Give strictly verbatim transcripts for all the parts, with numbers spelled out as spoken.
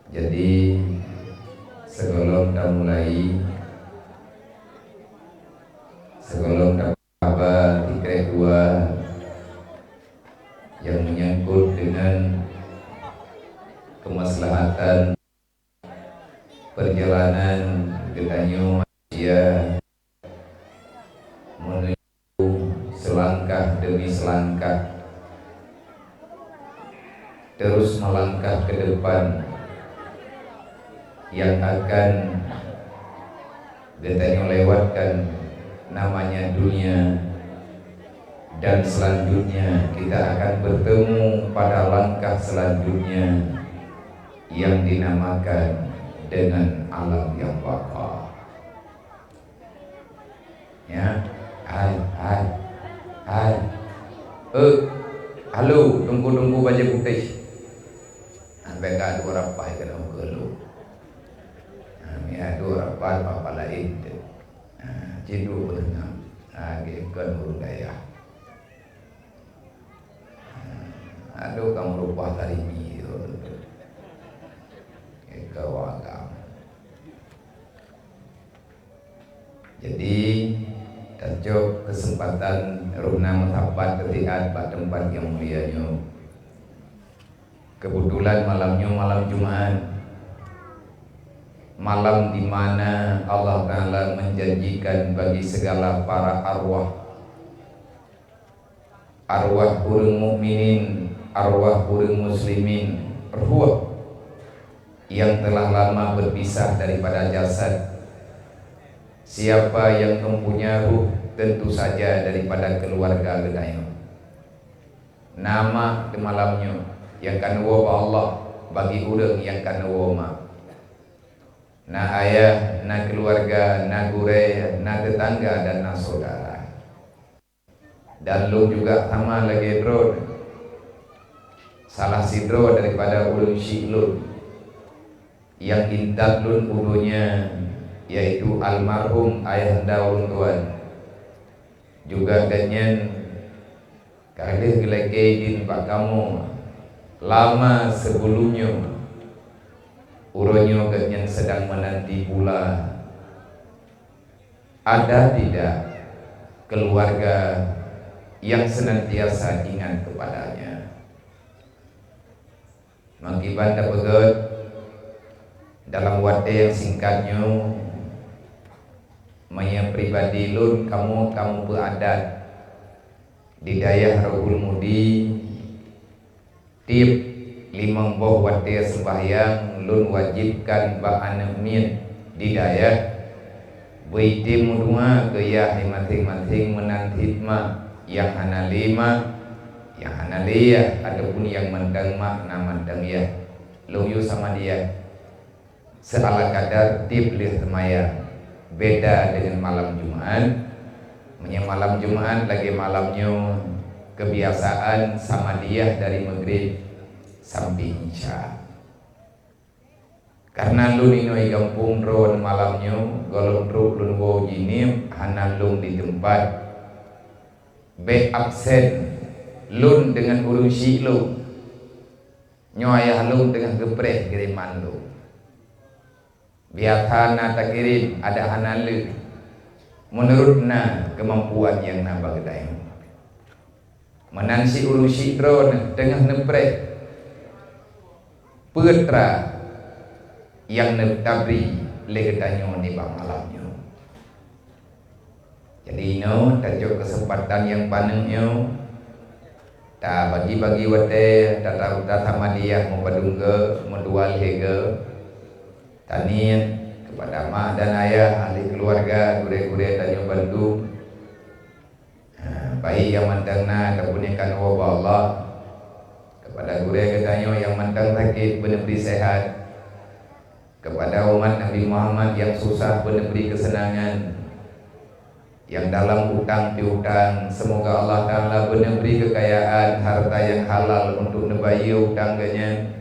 Jadi, sigohlom tamulai, sigohlom ta- haba tikreh dua nyang meunyangkot deungon keumaslahatan peurjalanan geutanyoe manusia meuneuju seulangkah deumi seulangkah, terus meulangkah keu depan nyang akan geutanyoe lewatkan namanya dunia, dan selanjutnya kita akan bertemu pada langkah selanjutnya yang dinamakan dengan alam yang baqa. Ya, hai, hai, hai. Eh, halo, tungku-tungku bajée putéh. Sampai ka dua rapai keunoe keu lôn. Ha, mi adu rapat papa laén tu. Ha, cit dua peuteungoh. Ha, geukheun ureueng dayah. Ha, adu ka meurubah tarimi tu. Geukheun ureueng agam. Jadi, tacok keuseumpatan rôh na meusapat teutiat bak teumpat nyang mulia nyoe. Keubeutulan malam nyoe malam Jumat, malam di mana Allah Taala menjanjikan bagi segala para arwah, arwah ureuëng mukminin, arwah ureuëng muslimin, ruh yang telah lama berpisah daripada jasad. Siapa yang mempunyai ruh, tentu saja daripada keluarga geutanyoe. Na mak di malam nyoe nyang ka neuwoe bak Allah bagi ureuëng nyang ka neuwoe mak. Na ayah, na keuluwarga, na gurée, na teutangga dan na syedara. Dan lôn juga sama lagée droe, salah sidroe daripada ureuëng syik lôn nyang intat lôn u donya, yaitu almarhum ayahanda ulôn tuan. Juga gobnyan ka lheueh geulakée idin bak kamoe lama sibeulom nyoe. Uroe nyoe gobnyan sedang menanti pula. Ada tidak keluarga yang senantiasa ingat kepadanya? Meukiban tapeugét, dalam watée nyang singkat nyoe, meunyoe pribadi lôn kamoe ka mupeue adat di dayah Rohul Mudi, tieb limong boh watée seumbahyang lôn wajéb kan bak aneuëk miet di dayah, beuitem meudoá keu yah maséng-maséng meunan cit mak, nyang hana lé mak, nyang hana lé yah, ataupun nyang mantong mak na mantong yah. Lôn yue sama di yah. Seuala kadar tieb lheueh seumayang, beda deungon malam Jumat. Meunyoe malam Jumat lagée malam nyoe, keubiasaan sama di yah dari Maghrib sampai Isya. Kareuna lôn inoe i gampông droe malam nyoe, gohlom trok lôn woe jinieb hana lôn di teumpat. Bék absen lôn deungon ureuëng syik lôn. Nyoe ayah lôn teungoh geupreh kiriman lôn. Biasa na takirém, adak hana lé. Meunurot na keumampuan nyang na bak geutanyoe. Meunan si ureuëng syik droe teungoh neupreh peue atra nyang neutabri lé geutanyoe nibak malam nyoe. Jadi inoe tacok keuseumpatan nyang paneuk nyoe, tabagi-bagi watée, tata-, tatamadiah meupadum geu, meudua lhée geu, taniet keupada mak dan ayah, ahli keuluwarga, gurée-gurée tanyoe bandum. Ha, baik nyang mantong na ataupun nyang ka neuwoe bak Allah. Keupada gurée geutanyoe nyang mantong sakét, beuneubri seuhat. Keupada umat Nabi Muhammad nyang susah, beuneubri keuseunangan. Nyang dalam utang piutang, seumoga Allah Taala beuneubri keukayaan, hareuta nyang halal untuk neubayeue utang geuhnyan.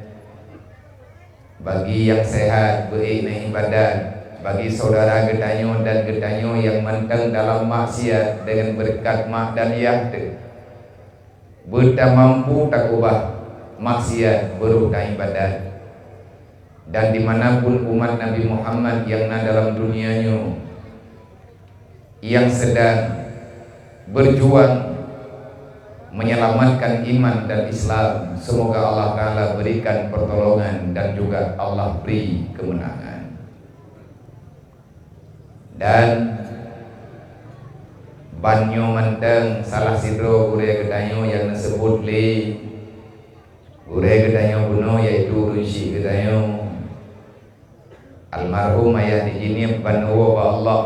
Bagi nyang seuhat, beuék neuibadat. Bagi syedara geutanyoe dan geutanyoe nyang mantong dalam maksiat, deungon beureukat mak dan yah teuh, beutamampu takeubah maksiat, beuroh taibadat. Dan dimanapun umat Nabi Muhammad yang na dalam dunia nyoe, yang sedang berjuang menyelamatkan iman dan Islam, semoga Allah Ta'ala berikan pertolongan dan juga Allah beri kemenangan. Dan ban nyoe mantong salah sidroe gurée geutanyoe nyang neuseubut lé gurée geutanyoe bunoe, yaitu ureuëng syiek geutanyoe, almarhum Ayah Dijinieb, ban neuwoe bak Allah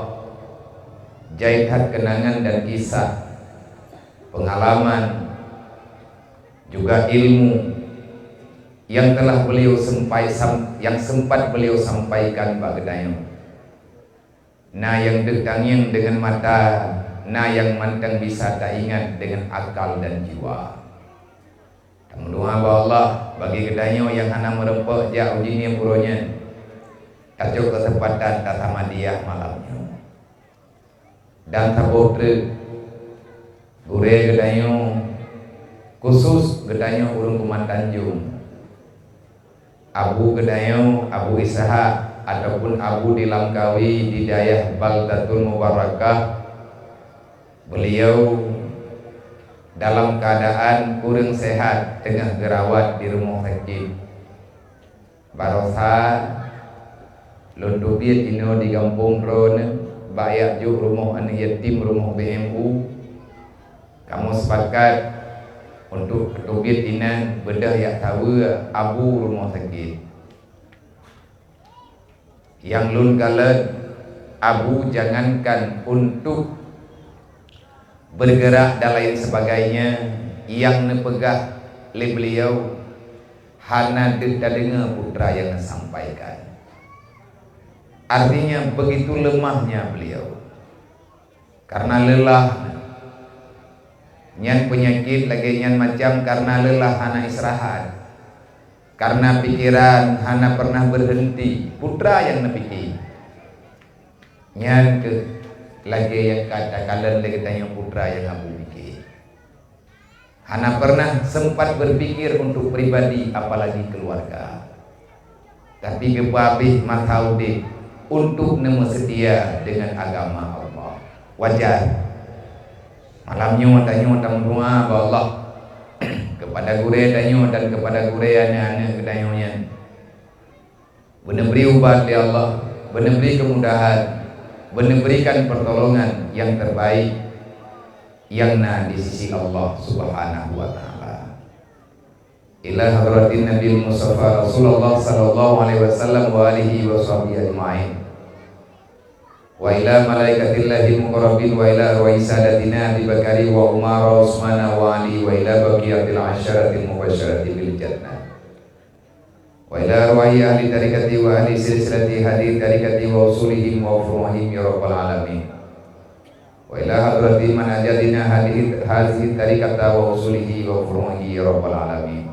jai that keunangan dan kisah, peungalaman, juga ilmu yang telah beliau sempai-, sam-, yang sempat beliau sampaikan bak geutanyoe. Na nyang deuh tangieng deungon mata, na nyang mantong bisa taingat deungon akal dan jiwa. Tameudoá bak Allah bagi geutanyoe nyang hana meureumpok jak u Jeunieb uroe nyoe, tacok keuseumpatan tatamadiah malam nyoe. Dan saboh treuk gurée geutanyoe, khusus geutanyoe ureuëng Kuman Tanjong, Abu geutanyoe, Abu Ishak, ataupun Abu di Langkawi di dayah Baldatul Mubarakah, beliau dalam keadaan kureueng sehat, teungoh geurawat di rumoh sakét. Barosa lôn teubiet inoe di gampông droeneuh, bak jak jok rumoh aneuëk yatim, rumoh B M U. Kamoe sepakat untuk teubiet inan beudôh jak saweue Abu rumoh sakét. Nyang lôn kalon, Abu jangankan untuk bergerak dan lain sebagainya, nyang neupeugah lé beliau hana deuh tadeungoe putra nyang neusampaikan. Artinya, begitu lemahnya beliau. Karena lelah, nyan peunyakét lagée nyan macam karena lelah hana istirahat, karena pikiran hana pernah berhenti, putra nyang neupike. Nyan keuh lagée nyang ka takalon lé geutanyoe putra nyang Abu pike. Hana pernah sempat berpikir untuk pribadi, apalagi keluarga. Tapi geupeuabéh masa udeb untuk neumeuseutia deungon agama Allah. Wajar. Malam nyoe tanyoe tameudoá bak Allah kepada gurée tanyoe dan kepada gurée aneuëk-aneuëk geutanyoe nyan. Beuneubri ubat lé Allah, beuneubri keumudahan, beuneubri pertolongan nyang terbaik nyang na di sisi Allah Subhanahu wa Ta'ala. Ila hadratin Nabil Mustafa Rasulullah sallallahu alaihi wasallam wa alihi wa sahbihi ajma'in. Wa ila malaikatillahil muqarrabin wa ila arwahi sadatina Abi Bakari wa Umar wa Utsmana wa Ali wa ila baqiyatil asyaratil mubasyarati bil jannah. Wa ila arwahi ahli tariqati wa ahli silsilati hadhihi tariqati wa usulihim wa furu'ihim ya rabbal alamin. Wa ila hadrati man ajadina hadhihi, hadhihi tariqata wa usulihi wa furu'ihi ya rabbal alamin.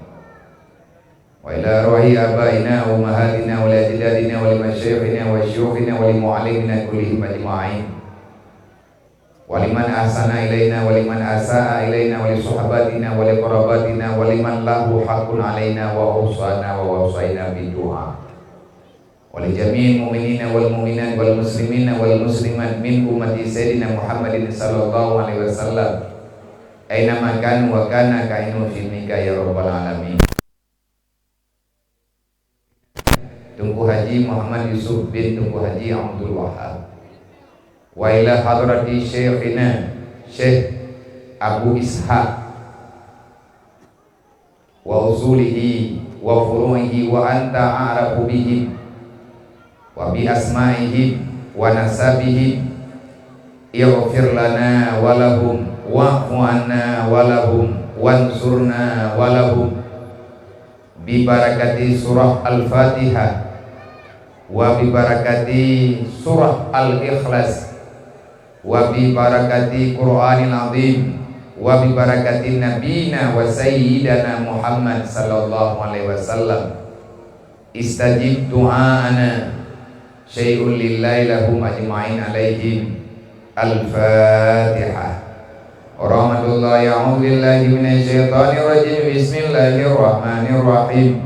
Wa ila arwahi abaina wa ummahatina wa li ajdadina wa li masyayikhina wa syuyukhina wa li muallimina kullihim ajma'in. Wa liman ahsana ilaina wa liman asa'a ilaina wa li sahabatina wa li qarabatina wa liman lahu haqqun alaina wa awsana wa wasaina bid du'a. Wa li jami'il mu'minina wal mu'minat wal muslimina wal muslimat min ummati Sayyidina Muhammadin sallallahu alaihi wasallam, aina ma kanu wa kana ka'inu fi mika ya rabbal alamin. Teungku Haji Muhammad Yusuf bin Teungku Haji Abdul Wahab. Wa ila hadrati Syaikhina Syekh Abu Ishaq wa usulihi wa furu'ihi wa anta a'rafu bihim wa bi asma'ihim wa nasabihim. Ighfir lana wa lahum, wa'fu anna wa lahum, wansurna wa lahum. Bi barakati surah Al-Fatihah, wa bi barakati surah Al-Ikhlas, wa bi barakati Qur'anil Azim, wa bi barakati Nabina wa Sayyidana Muhammad sallallahu alaihi wasallam. Istajib du'aana, syai'un lillahi lahum ajma'in alaihim. Al-Fatihah. Rahmatullahi, a'udzu billahi minasy syaithanir rajim. Bismillahirrahmanirrahim.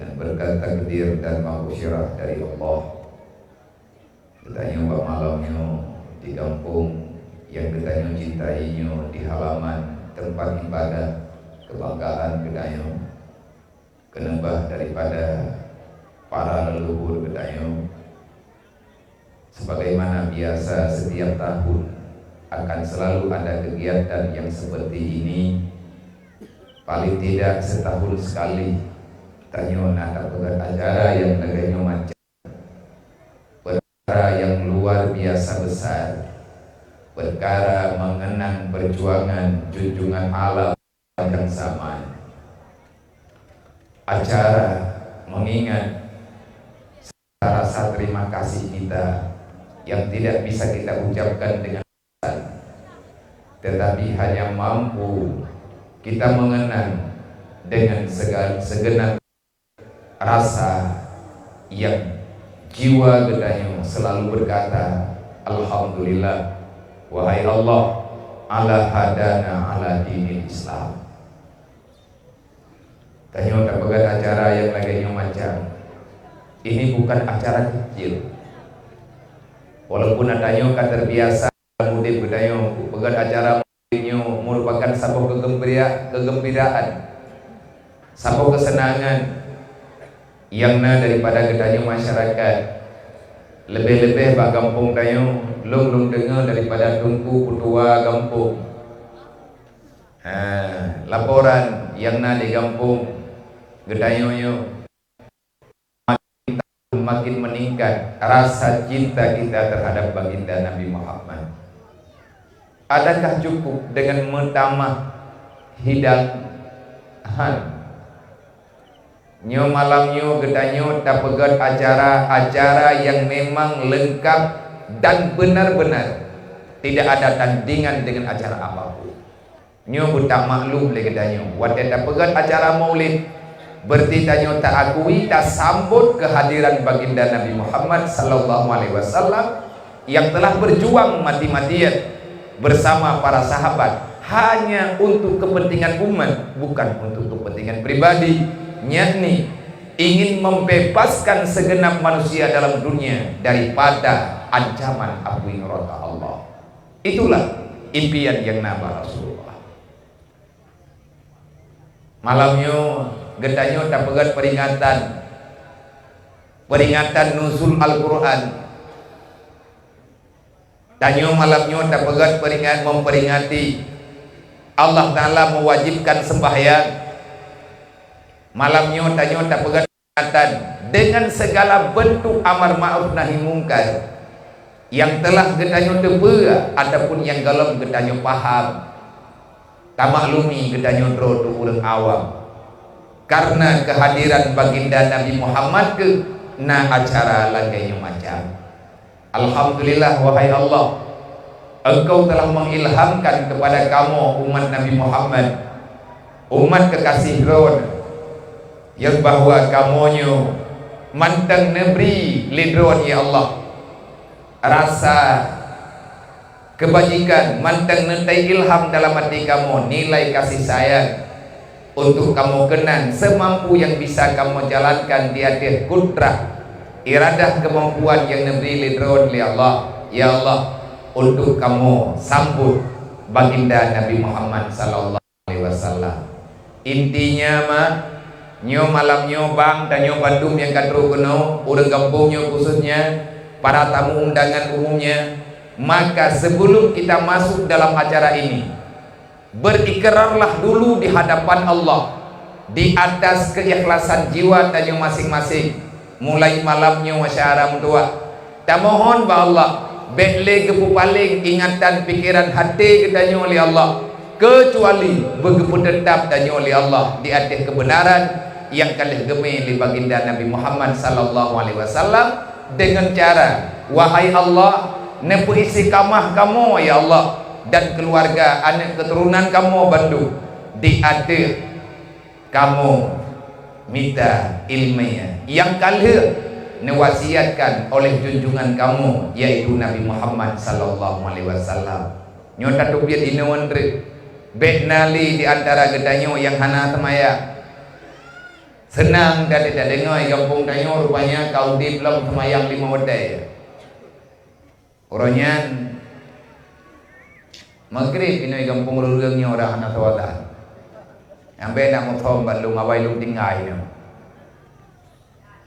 Dan berkat takdir dan maghfirah dari Allah, geutanyoe bak malam nyoe di gampông nyang geutanyoe cintai nyoe, di halaman tempat ibadah kebanggaan geutanyoe, keuneubah daripada para leluhur geutanyoe. Sebagaimana biasa, setiap tahun akan selalu ada kegiatan yang seperti ini. Paling tidak setahun sekali, tanyoe na tapeugöt acara nyang lagèe nyoe macam. Perkara yang luar biasa besar, perkara mengenang perjuangan junjungan alam panjang zaman. Acara mengingat rasa terima kasih kita yang tidak bisa kita ucapkan dengan lisan, tetapi hanya mampu kita mengenang dengan sega-, segenap rasa yang jiwa geutanyoe selalu berkata, "Alhamdulillah, wahai Allah, ala hadana ala dinil Islam." Tanyoe tapeugöt acara nyang lagèe nyoe macam. Ini bukan acara kecil. Walaupun tanyoe ka terbiasa dalam udép geutanyoe, peugöt acara nyoe merupakan saboh kegembira-, kegembiraan, saboh kesenangan nyang na daripada geutanyoe masyarakat. Leubeh-leubeh bak gampông tanyoe, lôn, lôn deungoe daripada Teungku Peutua gampông. Ha, laporan nyang na di gampông geutanyoe nyoe, makin tahun makin meningkat rasa cinta kita terhadap Baginda Nabi Muhammad. Adakah cukup dengan meutamah hidangan? Nyoe malam nyoe geutanyoe tapeugöt acara-acara nyang memang leungkap dan benar-benar tidak ada tandingan dengan acara apapun. Nyoe beutamaklum lé geutanyoe, watèe tapeugöt acara Maulid, berarti tanyoe taakui, tasambot keuhadiran Baginda Nabi Muhammad sallallahu alaihi wasallam nyang telah berjuang mati-matian bersama para sahabat hanya untuk kepentingan umat, bukan untuk kepentingan pribadi, yakni ingin membebaskan segenap manusia dalam dunia daripada ancaman apui neuraka Allah. Itulah impian nyang na bak Rasulullah. Malam nyoe geutanyoe tapeugöt peringatan, peringatan nuzul Al-Quran. Tanyoe malam nyoe tapeugöt peuringat, memperingati Allah Taala mewajibkan sembahyang. Malam nyoe tanyoe tapeugöt peringatan dengan segala bentuk amar ma'ruf nahi mungkar yang telah geutanyoe teupeue ataupun nyang golom geutanyoe paham. Tamaklumi geutanyoe droe teuh ureuëng awam. Karena kehadiran Baginda Nabi Muhammad kheueh na acara lagèe nyoe macam. Alhamdulillah, wahai Allah, Engkau telah mengilhamkan kepada kamoe umat Nabi Muhammad, umat kekasih Droe, yang bahwa kamoe nyoe mantong neubri lé Droe, ya Allah, rasa kebajikan, mantong neutei ilham dalam até kamoe nilai kasih sayang untuk kamoe keunan seumampu nyang bisa kamoe jalankan di ateueh kudrah, iradah, keumampuan nyang neubri lé Droe, lé Allah. Ya Allah, untuk kamoe sambot Baginda Nabi Muhammad sallallahu alaihi wasallam. Intinya mah, nyoe malam nyoe bang, tanyoe bandum nyang ka trok keunoe, ureuëng gampông nyoe khususnya, para tamu undangan umumnya, maka sebelum kita masuk dalam acara ini, berikrarlah dulu di hadapan Allah di atas keikhlasan jiwa tanyoe maséng-maséng. Mulai malam nyoe, syedara meutuwah, tamohon bak Allah, bék lé geupeupaleng ingatan pikeran até geutanyoe lé Allah, keucuali beugeupeuteutap tanyoe lé Allah di ateueh keubeunaran nyang ka lheueh geumé lé Baginda Nabi Muhammad sallallahu alaihi wasallam, deungon cara, wahai Allah, neupeuistiqamah kamoe, ya Allah, dan keuluwarga, aneuëk keuturonan kamoe bandum di ateueh kamoe mita iéleumé nyang ka lheueh neuwasiatkan oleh junjungan kamoe, yaitu Nabi Muhammad sallallahu alaihi wasallam. Nyoe tateubiet inoe treuk, bék na lé di antara geutanyoe nyang hana seumayang. Seunang that tadeungoe gampông tanyoe rupanya ka udeb lom seumayang limong watèe. Uroe nyan Maghrib inoe gampông ureueng nyoe dah hana sawalah. Nyang bèk na muphom ban lôn awai lôn tinggai nyoe.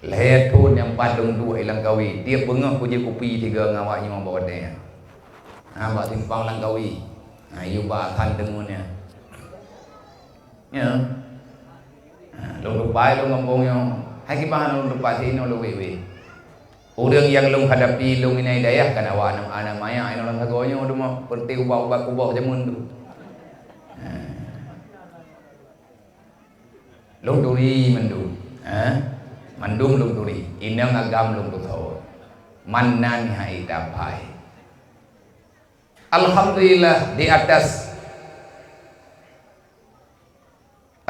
Lhèe thôn nyang pat lôn duek i Langkawi, tiep beungoh kujép kupi tiga ngon awak nyoe bak watèe nyan. Ha, bak simpang Langkawi. Ha, yue bak Hasan Teungun nyan. Ya. Ha, lôn tupai lôn gampông nyoe. Hai kiban lôn tupai si inoe lôn wéh-wéh. Ureueng nyang lôn hadapi lôn inai dayah kan awak aneuk-aneuk manyak inoe lam sagoe nyoe teuma, peureuté ubat-ubat kuboh jameun tu. Ha. Lôn turi mandum. Ha? Mandum lôn turi. Inong agam lôn tutoe. Mannan hai dapai. Alhamdulillah, di atas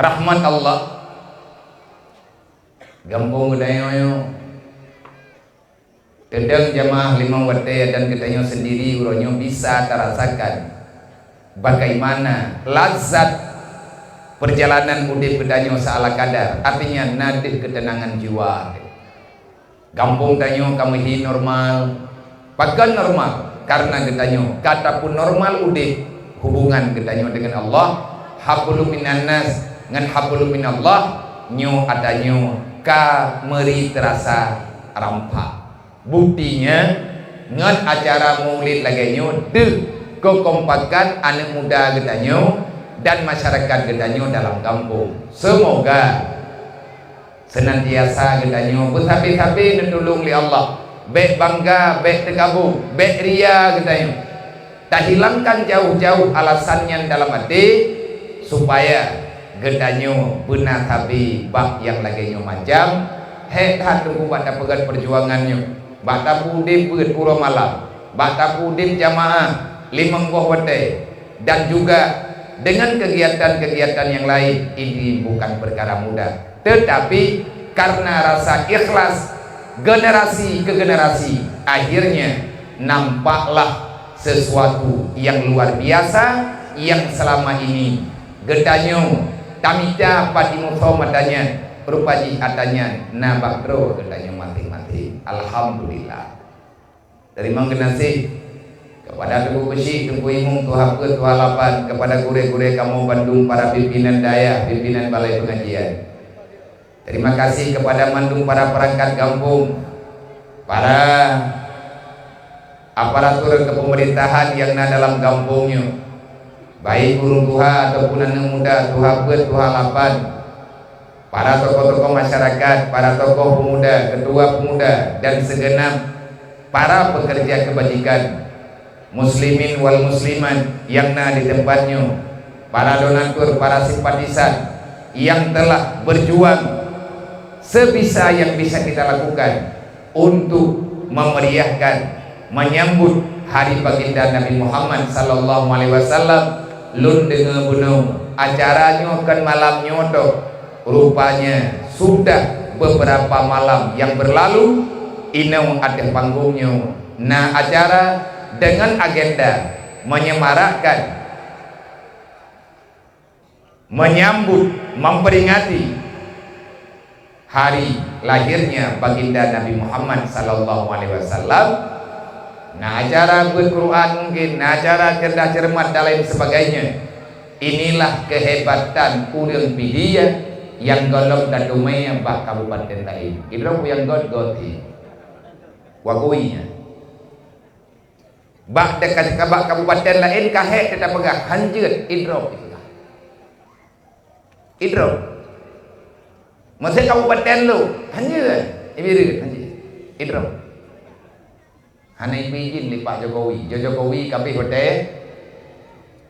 rahmat Allah, gampông geutanyoe nyoe, teudong jamaah limong watèe dan geutanyoe sendiri uroe nyoe bisa tarasakan bagaimana lazat perjalanan udeb geutanyoe seala kadar, artinya na deuh keuteunangan jiwa. Gampông tanyoe ka meuhi normal. Pakon normal? Karena geutanyoe ka tapeunormal udeb hubungan geutanyoe deungon Allah, hablum minan nas ngon hablum minallah, nyoe atanyoe ka meuri teurasa rampak. Buktinya, ngon acara Maulid lagèe nyoe deuh keukompakan aneuk muda geutanyoe dan masyarakat geutanyoe dalam gampông. Seumoga Seunantiasa geutanyoe beusabe-sabe neutulông lé Allah. Bèk bangga, bèk teukabu, bèk ria geutanyoe. Tahilangkan jauh-jauh alasan nyan dalam até, supaya geutanyoe beuna sabe bak nyang lagèe nyoe macam, hék that teungku bak tapeugöt peujuangan nyoe, bak tapeuudép beuet uroe malam, bak tapeuudép jamaah limong boh watèe, dan juga dengan kegiatan-kegiatan yang lain. Ini bukan perkara mudah. Tetapi karena rasa ikhlas generasi ke generasi, akhirnya nampaklah sesuatu yang luar biasa yang selama ini geutanyoe tamita pat imusoe mata nyan, rupa jih ata nyan na bak droe geutanyoe maséng-maséng. Alhamdulillah. Teurimong geunaséh kepada Teungku Keuchik, Teungku Imum, Tuha Peuet, Tuha Lapan, kepada gurèe-gurèe kamoe bandum, para pimpinan dayah, pimpinan balai pengajian. Terima kasih kepada mandum para perangkat gampông, para aparatur kepemerintahan nyang na dalam gampông nyoe, baik ureueng tuha ataupun aneuk muda, Tuha Peuet, Tuha Lapan, para tokoh-tokoh masyarakat, para tokoh pemuda, ketua pemuda, dan segenap para pekerja kebajikan, muslimin wal muslimat nyang na di teumpat nyoe, para donatur, para simpatisan nyang telah berjuang sebisa yang bisa kita lakukan untuk memeriahkan, menyambut Hari Baginda Nabi Muhammad sallallahu alaihi wasallam. Lôn deungoe bunoe acara nyoe kon malam nyoe toh. Rupanya sudah beberapa malam yang berlalu, inoe ateueh panggong nyoe na acara dengan agenda menyemarakkan, menyambut, memperingati hari lahirnya Baginda Nabi Muhammad sallallahu alaihi wasallam. Na acara beuet Quran mungkin, na acara keudah ceureumat dan lain sebagainya. Inilah kehebatan ureueng Pidie nyang gohlom tateumé bak kabupaten laén. Idroe nyang göt-göt hi. Wakui nyan. Bak dekat bak kabupaten laén ka hék teupeugah, hanjeuet idroe ipeugah. Idroe. Maksud kabupaten lo, hanjeuet. Ibireu, hanjeuet. Idroe. Hana ipeujin lé Pak Jokowi. Jo Jokowi ka abéh watèe,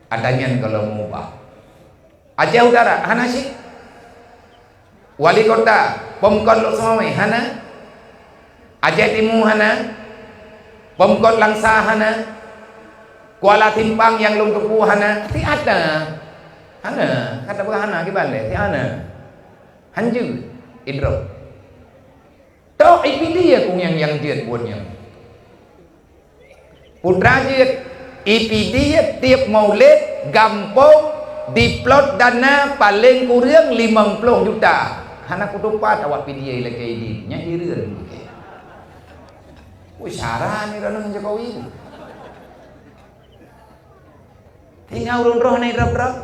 ata nyan gohlom meuubah. Aceh Utara hana cit. Wali kota, Pemkot Lhokseumawe hana. Aceh Timu hana. Pemkot Langsa hana. Kuala Simpang nyang lôn teupeu hana. Si ata. Hana. Ka tapeugah hana kiban lé. Si hana. Hanjeuet. Idroe. Toh ipilie ku nyang nyang jeuet buet nyan. Putra jeuet, ipilie tiep Maulid gampông diplot dana paleng kureueng limong ploh juta. Hana kutupat awak P D I lakée idin, nyan hireuen lakée. Woi, syara ni droeneuh Jokowi. Tinggai ureuëng droe na idrop-drop.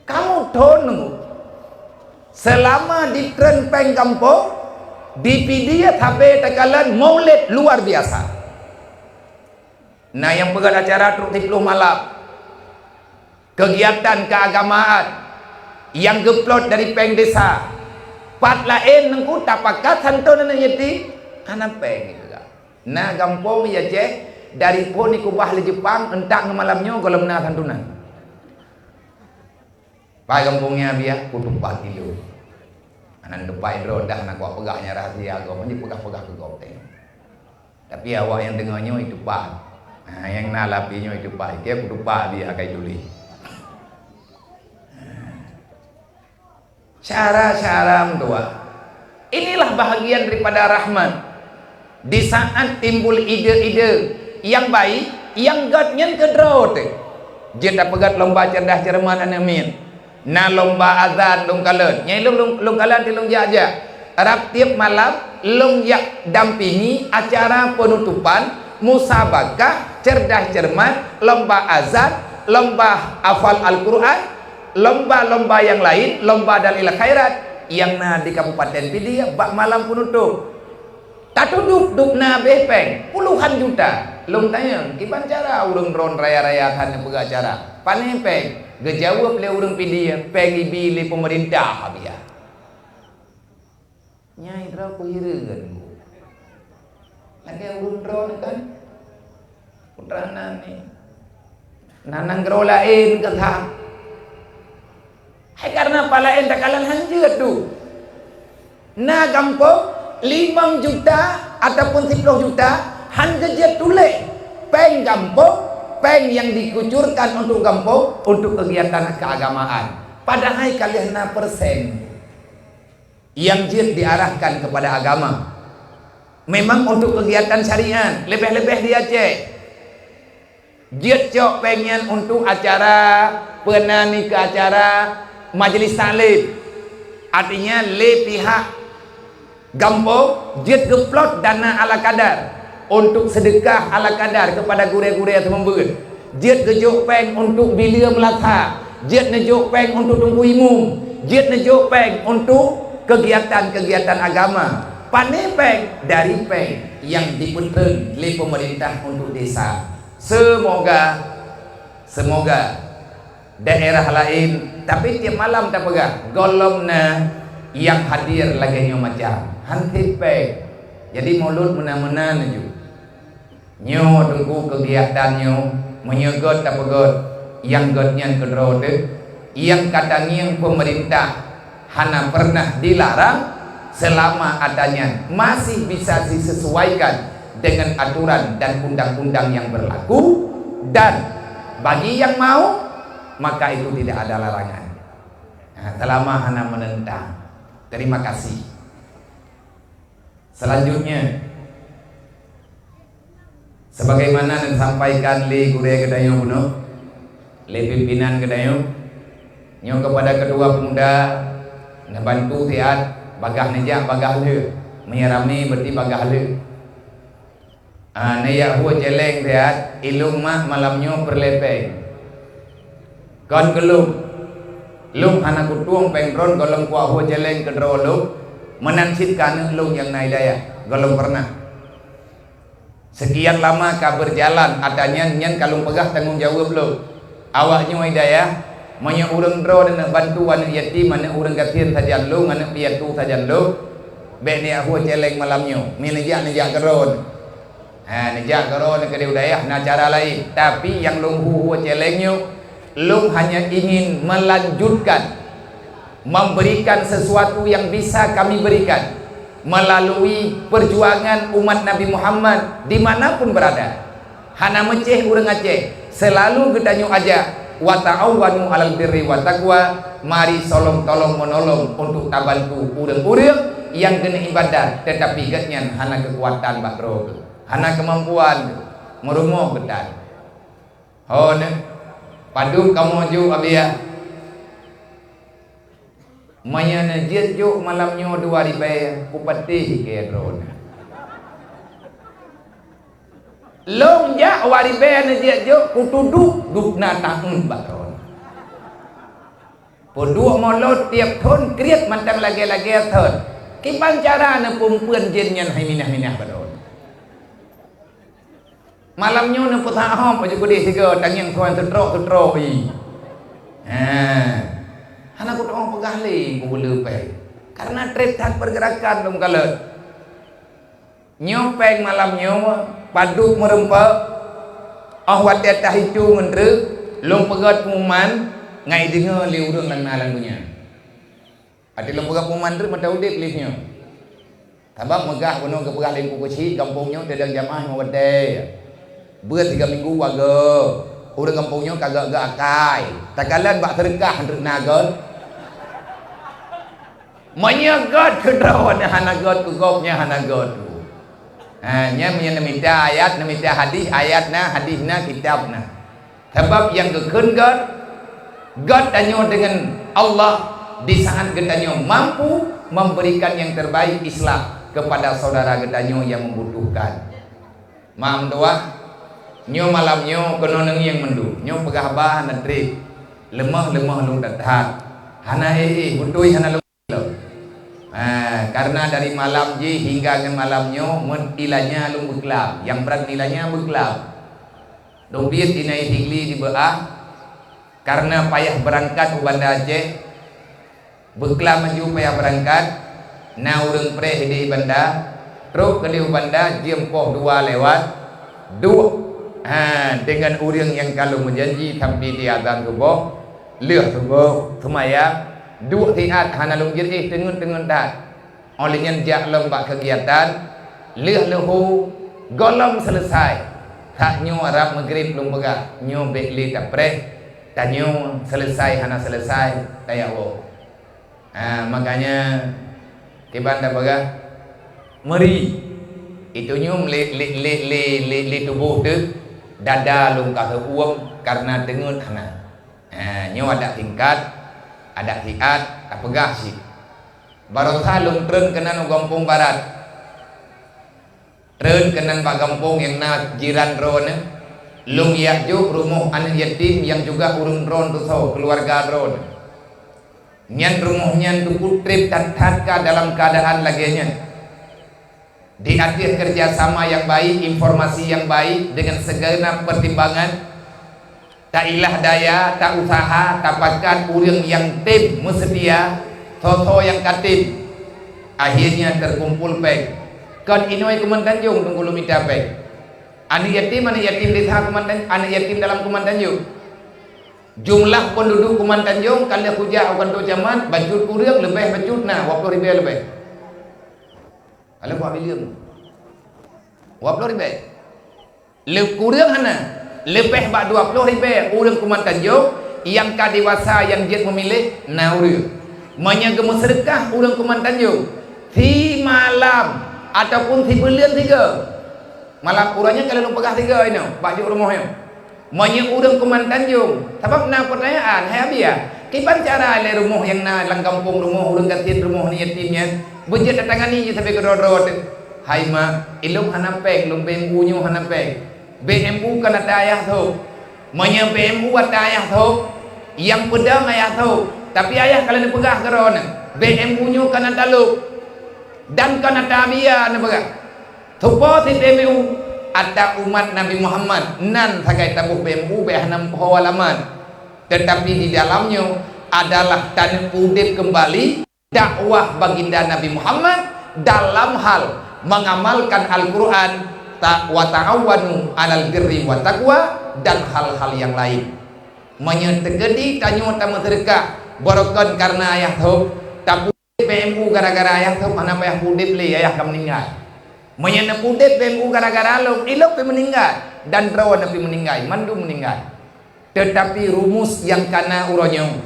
Kamoe thon nunggu. Seulama jitreun péng gampông, di P D I sabé takalon maulid luar biasa. Na nyang peugét acara trok siplôh malam. Keugiatan keuagamaan nyang geuplot dari péng desa. Pat laén nunggu tapakat santon aneuk yatim, hana péng juga. Na gampông di Aceh, dari phon jikubah lé Jepang, euntak ngon malam nyoe gohlom na santunan. Pai gampông nyan biah, kutupat ilôn. Hana teupeu droe dah, hana kupeugah nyan rahsia agam, jipeugah-peugah keu gob teuh. Tapi awak nyang deungoe nyoe itupat. Ha, nyang na lapie nyoe itupat. Ikeu kutupat biah akai tuléh. Syara-syara meutuah. Inilah bahagian daripada rahmat. Di saat timbul ide-ide nyang baik, nyang gét nyan keudroe teuh. Jeuet tapeugét lomba cerdas cermat aneuk miet. Na lomba azan lôn kalon. Nyang lôn, lôn, lôn kalon di lôn jak-jak. Rab tieb malam lôn jak dampingi acara peunutupan musabakah cerdas cermat, lomba azan, lomba hafal Al-Quran, lomba-lomba nyang laén, lomba dalil khairat nyang na di Kabupaten Pidie bak malam penutup. Tatudôh dub na abéh péng puluhan juta. Lôn tanyong, kiban cara ureuëng droen raya-raya that neupeugah acara? Pané péng? Geujaweueb lé ureuëng Pidie, péng ibi lé peumeurintah biah. Nyai droe peuhireuen. Lagée ureuëng droe kan? Putra nan ni. Na nanggroe laén keu that. Hai karena palaén takalon han jeuet tu. Na gampông limong juta ataupun siplôh juta han geujeuet tuléh péng gampông, péng nyang dikucurkan untuk gampông, untuk kegiatan keagamaan. Padahai ka lheueh na persen nyang jeuet diarahkan kepada agama. Memang untuk kegiatan syariat, leubeh-leubeh di Aceh. Jeuet cok péng nyan untuk acara, peue nan keu acara majlis taklim. Artinya lé pihak gampông jeuet geuplot dana ala kadar untuk seudeukah ala kadar kepada gurée-gurée seumeubeuet. Jeuet geujok péng untuk bileue meulasa, jeuet neujok péng untuk teungku imum, jeuet neujok péng untuk kegiatan-kegiatan agama. Pané péng? Dari péng nyang dipeutreun lé peumeurintah untuk desa. Seumoga, seumoga daerah laén, tapi tieb malam tapeugah, gohlom na nyang hadir lagée nyoe macam. Han sép péng. Jadi mulod meunan-meunan laju. Nyoe teungku keugiatan nyoe, meunyoe gét tapeugét, nyang gét nyan keudroe teuh, nyang ka tangieng peumeurintah hana peureunah dilarang, seulama atra nyan masih bisa disesuaikan dengan aturan dan undang-undang yang berlaku, dan bagi yang mau, maka itu tidak ada larangan. Nah, seulama hana meunentang. Terima kasih. Selanjutnya, sebagaimana neusampaikan lé gurée geutanyoe bunoe, lé pimpinan geutanyoe, nyoe kepada ketua pemuda, neubantu siat, bagaih neujak bagaih lheueh, meunyoe ramé berarti bagaih lheueh. Ah, neujak hue céléng siat, ilôn mak malam nyoe peureulée péng. Kon keu lôn, lôn hana kutueng péng droen gohlom kuak hue céléng keudroe lôn, meunan cit keu aneuk lôn nyang na hidayah, gohlom peureunah. Seukian lama ka beujalan atra nyan, nyan ka lôn peugah tanggong jaweueb lôn. Awak nyoe hidayah, meunyoe ureuëng droe neubantu aneuk yatim, aneuk ureuëng gasien sajan lôn, aneuk piatu sajan lôn, bék neujak hue céléng malam nyoe, mi neujak, neujak keudroe. Ha, neujak keudroe neukeudeh u dayah na cara laén, tapi nyang lôn hu-hue céléng nyoe, lôn hanya ingin melanjutkan memberikan sesuatu yang bisa kami berikan melalui perjuangan umat Nabi Muhammad di mana pun berada. Hana meucéh ureuëng Aceh, seulalu geutanyoe ajak, "Wa ta'awanu 'alal birri wat taqwa", mari solong-tolong meunolong untuk tabantu ureuëng-ureuëng nyang keuneuk ibadat, teutapi geuhnyan hana keukuatan bak droe. Hana keumampuan, meurumoh geutan. Ho neuh, padub kamoe jok abiah. Meunyoe neujeuet jok malam nyoe dua ribèe, kupatéh keu droeneuh. Lôn jak dua ribèe neujeuet jok, kutudok dubna taun bak droeneuh. Peuduek mulod tiep thon kriet mantong lagèe-lagèe thon. Kiban cara neupeumpeuet jén nyan hai minah-minah bak droeneuh. Malam nyoe neupeusahob baju keudeh sigoe, tangieng suai seutrok-seutrok, ih. Ha. Hana kutu'oh peugah lé kubeuleu péng. Karena trép that pergerakan lom kalon. Nyoe péng malam nyoe padub meureumpok, óh watèe tahicu ngon treuk, lôn peugöt pengumuman, ngai deungö lé ureueng lam na lam donya. Até lôn peugah pengumuman treuk mata udép lé nyoe. Sabab meugah bunoe geupeugah lé Teungku Keuchik, gampông nyoe teudong jamaah limong batèe. Beuet tiga minggu wagoe. Ureueng gampông nyoe ka gèt-gèt akai. Takalon bak seudeukah treuk na göt. Meunyoe göt keu droeneuh hana göt, keu gobnyan hana göt. Ha, nyan meunyoe neumita ayat, neumita hadih, ayat na, hadih na, kitab na. Sabab nyang geukheun göt, göt tanyoe deungon Allah di saat geutanyoe mampu memberikan yang terbaik, islah, kepada saudara geutanyoe yang membutuhkan. Mak meutuah, nyoe malam nyoe keunoe neungieng mandum. Nyoe peugah haba hana trép. Leumoh-leumoh lôn that-that. Hana éh-éh, beutôi hana lôn Ha, karena dari malam jih hingga ngon malam nyoe, meuilanya lôn beuklam. Nyang brat ilanya beuklam. Dong biet inai Sigli di Beu'ah, karena payah beurangkat u Banda Aceh. Beuklam laju payah beurangkat, na ureueng preh di Banda, trok keudeh u Banda, jeuem poh dua lewat, duek, ha, deungon ureueng nyang ka lôn meujanji sampai di azan suboh, lheueh suboh, seumayang, duek siat hana lôn jeuet éh teungeut-teungeut that. Óh lheueh nyan jak lom bak keugiatan, lheueh leuhô, gohlom seuleusai. That nyoe rab Maghrib lôn peugah, nyoe bèk lé tapreh, tanyoe seuleusai hana seuleusai, tajak woe. Ha, makanya, kiban tapeugah, meuri. Itu nyoe lé, lé, lé, lé, lé, lé tuboh teuh, dada lôn ka heuuem karena teungeut hana. Ha, nyoe adat singkat, adat siat, tapeugah cit. Baroesa lôn treun keunan u gampông barat. Treun keunan bak gampông nyang na jiran droeneuh, lôn jak jok rumoh aneuk yatim nyang juga ureueng droen tusoe keuluwarga droeneuh. Nyan rumoh nyan teupeutrép that-that ka dalam keuadaan lagèe nyan. Di ateueh keureuja sama nyang baik, informasi nyang baik, deungon sigeunap peutimbangan, tailah daya, tausaha, tapakat ureueng nyang tem meuseutia, soe-soe nyang ka tem. Akhirnya teukumpul péng. Kon inong Kuman Tanjong teungku lôn mita péng. Aneuk yatim, aneuk yatim desa Kuman Tan-, aneuk yatim dalam Kuman Tanjong. Jumlah penduduk Kuman Tanjong, ka lheueh kujak u kantô camat, bacut ureueng leubeh bacut na, dua ploh ribèe leubeh. Ka lheueh buat bilion. Dua ploh ribèe. Lé-, kureueng hana, leubeh bak dua ploh ribèe ureueng Kuman Tanjong nyang ka dewasa nyang jeuet meumilék na ureueng. Meunyoe geumeuseudeukah ureueng Kuman Tanjong simalam ataupun sibuleuen sigoe, malam uroe nyoe ka lôn peugah sigoe inoe bak jok rumoh nyoe. Meunyoe ureueng Kuman Tanjong, sabab na peutanyaan, hai Abiya, kiban cara lé rumoh nyang na lam gampông, rumoh ureueng gasien, rumoh aneuk yatim nyan, beujeuet tatangani jih sabe keudroe-droe teuh? Hai mak, ilôn hana péng, lôn B M U nyoe hana péng. B M U kon ata ayah sôk. Meunyoe B M U ata ayah sôk, nyang peudong ayah sôk, tapi ayah ka lheueh neupeugah keu droeneuh, B M U nyoe kon ata lôn dan kon ata Abiya neupeugah. Tupo si B M U ata umat Nabi Muhammad, nan sagai taboh B M U bèk hana meupoh alamat. Tetapi di dalamnya adalah taneuk udép kembali dakwah baginda Nabi Muhammad dalam hal mengamalkan Al-Quran, ta-, wa ta'awanu 'alal birri wa taqwa, dan hal-hal yang lain. Meunyoe teukeudi tanyoe tameuseudeukah barokon kareuna ayah thôb, tapu- B M U gara-gara ayah thôb hana payah udép lé, ayah ka meuninggai. Meunyoe neupudép B M U gara-gara lôn, ilôn pih meuninggai, dan droeneuh pih meuninggai, mandum meuninggai. Teutapi rumus nyang kana uroe nyoe,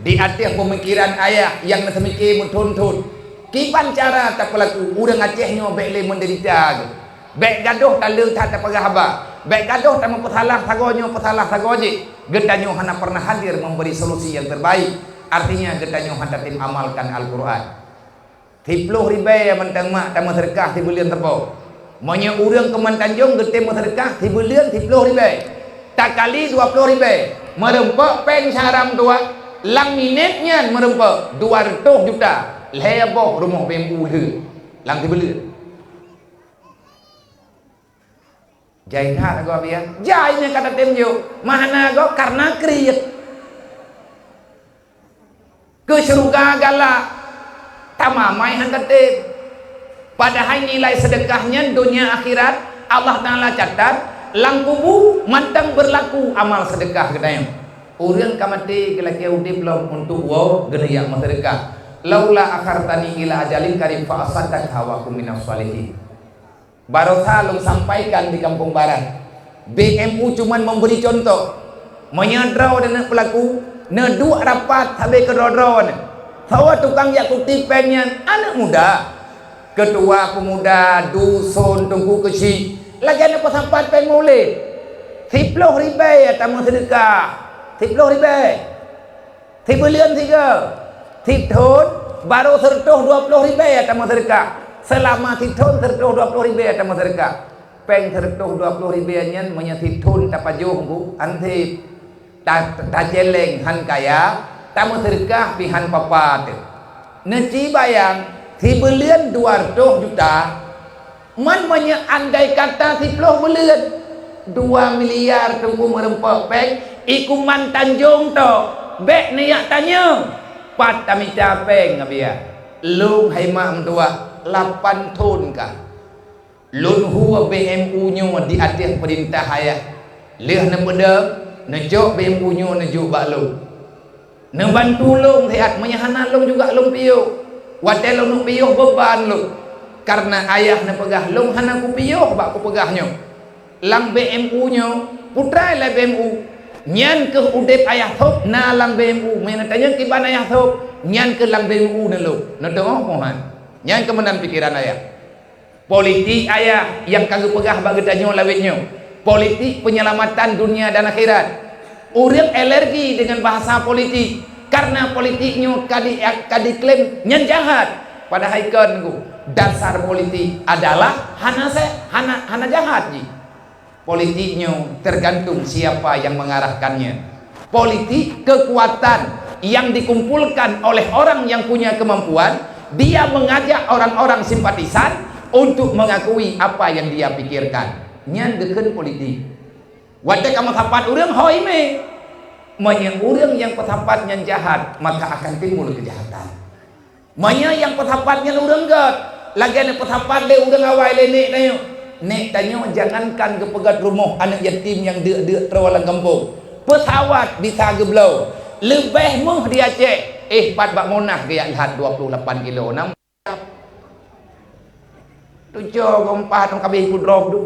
di ateueh peumikiran ayah nyang neuseumiké meuthôn-thôn, kiban cara tapeulaku ureueng Aceh nyoe bèk lé meudeurita geuh. Bèk gadôh taleueng that tapeugah haba. Bèk gadôh tameupeusalah sagoe nyoe peusalah sagoe jih. Geutanyoe hana pernah hadir memberi solusi yang terbaik. Artinya geutanyoe hana tatem amalkan Al-Qur'an. Siploh ribèe mantong mak tameuseudeukah sibuleuen sapo. Meunyoe ureueng keuman Tanjong geutem meuseudeukah sibuleuen siploh ribèe, takali dua ploh ribèe, meureumpok péng syaram dua, lam minét nyan meureumpok dua reutôh juta, lhèe boh rumoh B M U lheueh lam sibuleuen. Jai that gob ya. Jai nyan ka tatem jok. Meuhana gob karena kriet. Keu syeuruga galak, tamamai han tatem. Padahai nilai seudeukah nyan donya akhirat Allah Taala catat, lam kubu mantong beurlaku amal seudeukah geutanyoe. Ureueng ka maté geulakèe udép lom untuk woe geuneujak meuseudeukah. "Laula akhartani ila ajalin qarib fa asaddaqa wa akun minas shalihin." Barosa lôn sampaikan di Kampung Barat. B M U cuman memberi contoh. Meunyoe droe neuneuk peulaku, neuduek rapat sabe keudroe-droe nyan. Saboh tukang jak kutip péng nyan aneuk muda. Ketua pemuda, dusun, teungku keuchik, lagèe neupeusapat péng mulod. Siploh ribèe tameuseudeukah. Siploh ribèe. Sibuleuen sigoe, sithon barô seureutôh dua ploh ribèe tameuseudeukah. Seulama sithon seureutôh dua ploh ribèe tameuseudeukah. Péng seureutôh dua ploh ribèe nyan meunyoe sithon tapajoh bu anseb, ta-, tacèlèng han kaya, tameuseudeukah pih han papa teuh. Neuci bayang, sibuleuen dua reutôh juta, Man meunyoe andai kata siploh buleuen, dua miliar teungku meureumpok péng, ikuman Tanjong to, bèk neujak tanyong, pat tamita péng, Abiya. Lôn hai mak meutuah, lapan thon ka. Lôn hue B M U nyoe di ateueh peurintah ayah. Lheueh neupeudong, neucok B M U nyoe neujok bak lôn. Neubantu lôn siat, meunyoe hana lôn juga lôn piôh. Watèe lôn neuk piôh beuban lôn. Kareuna ayah neupeugah lôn hana kupiôh bak kupeugah nyoe. Lam B M U nyoe, putra lé B M U. Nyan keuh udép ayah sôb na lam B M U. Meunyoe neutanyong kiban ayah sôb, nyan keuh lam B M U neulôn. Neudeungoe mohan. Nyan keuh meunan pikeran ayah. Politik ayah nyang ka geupeugah bak geutanyoe lawét nyoe, politik peunyelamatan dunia dan akhirat. Ureueng alergi deungon bahasa politik, kareuna politik nyoe ka di-, ka diklaim nyan jahat. Padahai kon, Teungku, dasar politik adalah hana se-, hana, hana jahat jih. Politik nyoe tergantung siapa yang mengarahkannya. Politik kekuatan yang dikumpulkan oleh orang yang punya kemampuan, dia mengajak orang-orang simpatisan untuk mengakui apa yang dia pikirkan. Nyan geukheun politik. Watèe ka meusapat ureueng, ho imé. Meunyoe ureueng nyang peusapat nyan jahat, maka akan timbul kejahatan. Meunyoe nyang peusapat nyan ureueng gèt, lagèe neupeusapat lé ureueng awai lé nèk tanyoe. Nèk tanyoe jangankan geupeugèt rumoh aneuk yatim nyang deuk-deuk troe lam gampông. Peusawat bisa geubloe. Leubeh méuh di Aceh, éh, pat bak Monas geujak lhat dua puluh lapan kilo. Nam tujoh gompat nyang ka abéh pudrop tu.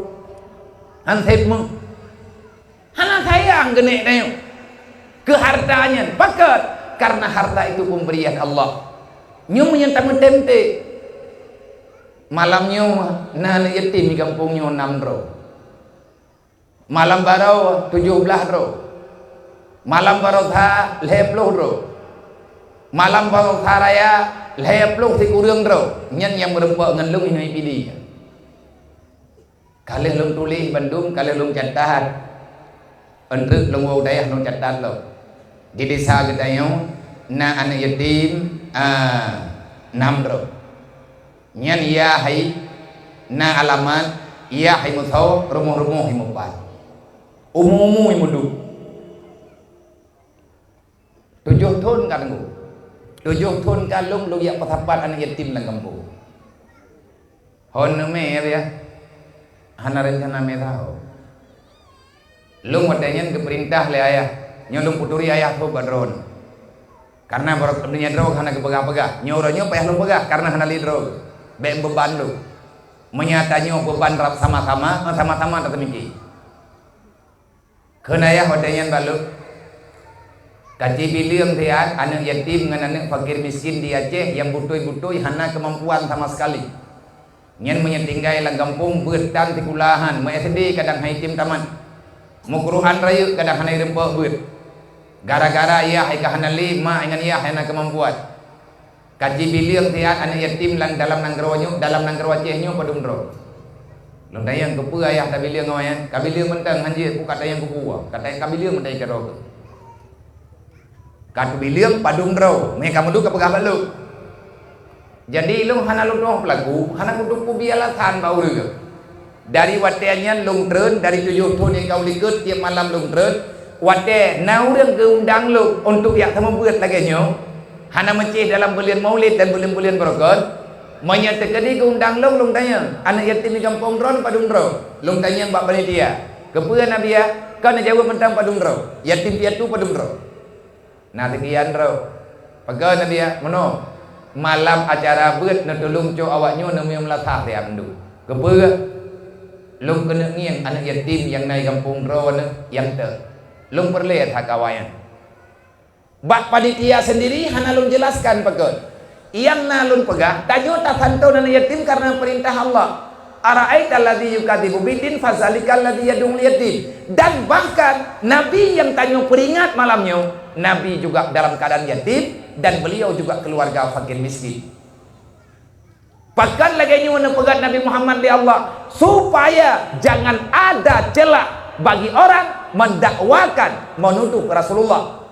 Han sép méuh. Hana sayang keu nèk tanyoe, keu harta nyan. Pakon? Karena harta itu pemberian Allah. Nyoe meunyoe tameutem-tem. Malam nyoe na aneuk yatim di gampông nyoe nam droe. Malam baroe tujoh blaih droe. Malam baroe sa lhèe ploh droe. Malam baroe sa raya lhèe ploh sikureueng droe. Nyan nyang meureumpok ngon lôn hinoe Pidie. Ka lheueh lôn tuléh bandum, ka lheueh lôn catat. Eunteuk lôn woe u dayah lôn catat lom. Di desa geutanyoe na aneuk yatim, a, nam droe. Nyan yah hai na alamat, yah hai meusaboh, rumoh-rumoh hai meupat. Umu-umu hai meuduek. Tujoh thon ka teungku. Tujoh thon ka lôn, lôn jak peusapat aneuk yatim lam gampông. Hon neumè ya, hana reuncana mè saho. Lôn watèe nyan geupeurintah lé ayah, nyoe lôn peuturi ayah sôb bak droeneuh. Karena barô donya droe hana geupeugah-peugah. Nyoe uroe nyoe payah lôn peugah karena hana lé droe. Bèk beuban lôn. Meunyo tanyoe beuban rab sama-sama, sama-sama taseumiki. Kheun ayah watèe nyan bak lôn, "Ka ci bileueng siat aneuk yatim ngon aneuk fakir miskin di Aceh nyang beutôi-beutôi hana keumampuan sama sekali. Nyan meunyo tinggai lam gampông beuet tan sikulahan, meu-S D kadang han item tamat. Meuquran rayeuk kadang hana ireumpok beuet. Gara-gara yah ka hana lé, mak ngon yah hana keumampuan. Ka jibileueng siat aneuk yatim lam, dalam nanggroe nyoe, dalam nanggroe Aceh nyoe padum droe. Lôn tanyong, keupeue ayah tabileueng ngon nyan? Ka bileueng mantong, hanjeuet, peue ka tanyong keupeue, ka tanyong ka bileueng mantong keudroe. Ka teubileueng padum droe, meukamoe ka peugah bak lôn. Jadi lôn hana lôn tueng peulaku, hana kuteupeu bie alasan bak ureuëng. Dari watée nyan lôn treun, dari tujoh thon nyang ka u likot tieb malam lôn treun, watée na ureuëng geuundang lôn untuk jak seumeubeuet lagée nyoe, hana meucéh dalam buleuen Maulid dan buleuen-buleuen barokon, meunyoe teukeudi geuundang lôn, lôn tanyong, aneuk yatim di gampông droe padum droe? Lôn tanyong bak panitia, keupeue na bie? Kon neujaweueb mantong padum droe, yatim piatu padum droe. Na seukian droe. Peugah Nabi, ya, meunoe, malam acara beuet neutulông cok awak nyoe neumiyuem lasah siat mandum. Keupeue? Lôn keuneuk ngieng aneuk yatim nyang na di gampông droeneuh nyang teuh. Lôn peureulée that keu awak nyan. Bak panitia sendiri hana lôn jelaskan pakon. Nyang na lôn peugah, tanyoe tasanton aneuk yatim karena peurintah Allah. "Ara'aital ladzi yukadzibu biddin, fadzalikal ladzi yad'ul yatim." Dan bahkan, Nabi nyang tanyoe peuingat malam nyoe, Nabi juga dalam keadaan yatim dan beliau juga keluarga fakir miskin. Pakon lagée nyoe neupeugah Nabi Muhammad lé Allah, supaya jangan ada celah bagi orang mendakwakan, menuduh Rasulullah.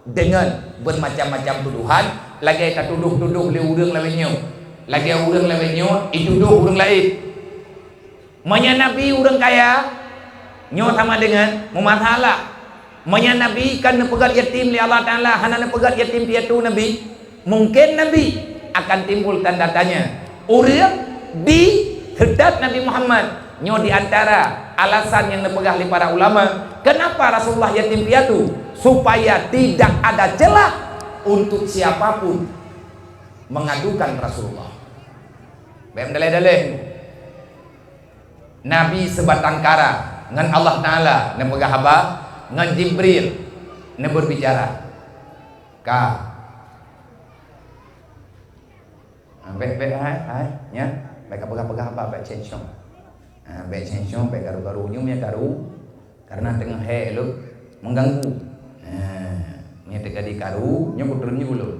Deungon beumacam-macam tudohan, lagée tatudoh-tudoh lé ureuëng laén nyoe, lagée ureuëng laén nyoe jitudoh ureuëng laén. Meunyoe Nabi ureuëng kaya, nyoe sama deungon meumasalah. Meunyoe Nabi kan neupeugét yatim lé Allah Taala, hana neupeugét yatim piatu Nabi, mungken Nabi akan timbul tanda tanya. Ureuëng di seutôt Nabi Muhammad. Nyoe di antara alasan nyang neupeugah lé para ulama, kenapa Rasulullah yatim piatu, supaya tidak ada celah untuk siapapun mengadukan Rasulullah. Bèk meudaleh-daleh. Nabi seubatang kara ngon Allah Taala neupeugah haba, ngon Jibril neubeubicara. Ka. Ha, bèk, bèk, hai, hai, nyan. Bèk ka peugah-peugah haba, bèk cénsyong. Ha, bèk cénsyong, bèk garu-garu. Nyoe meukaru, karena teungoh hék lôn mengganggu. Ha, nyoe teuka di karu, nyoe kuturun nyoe ulôn.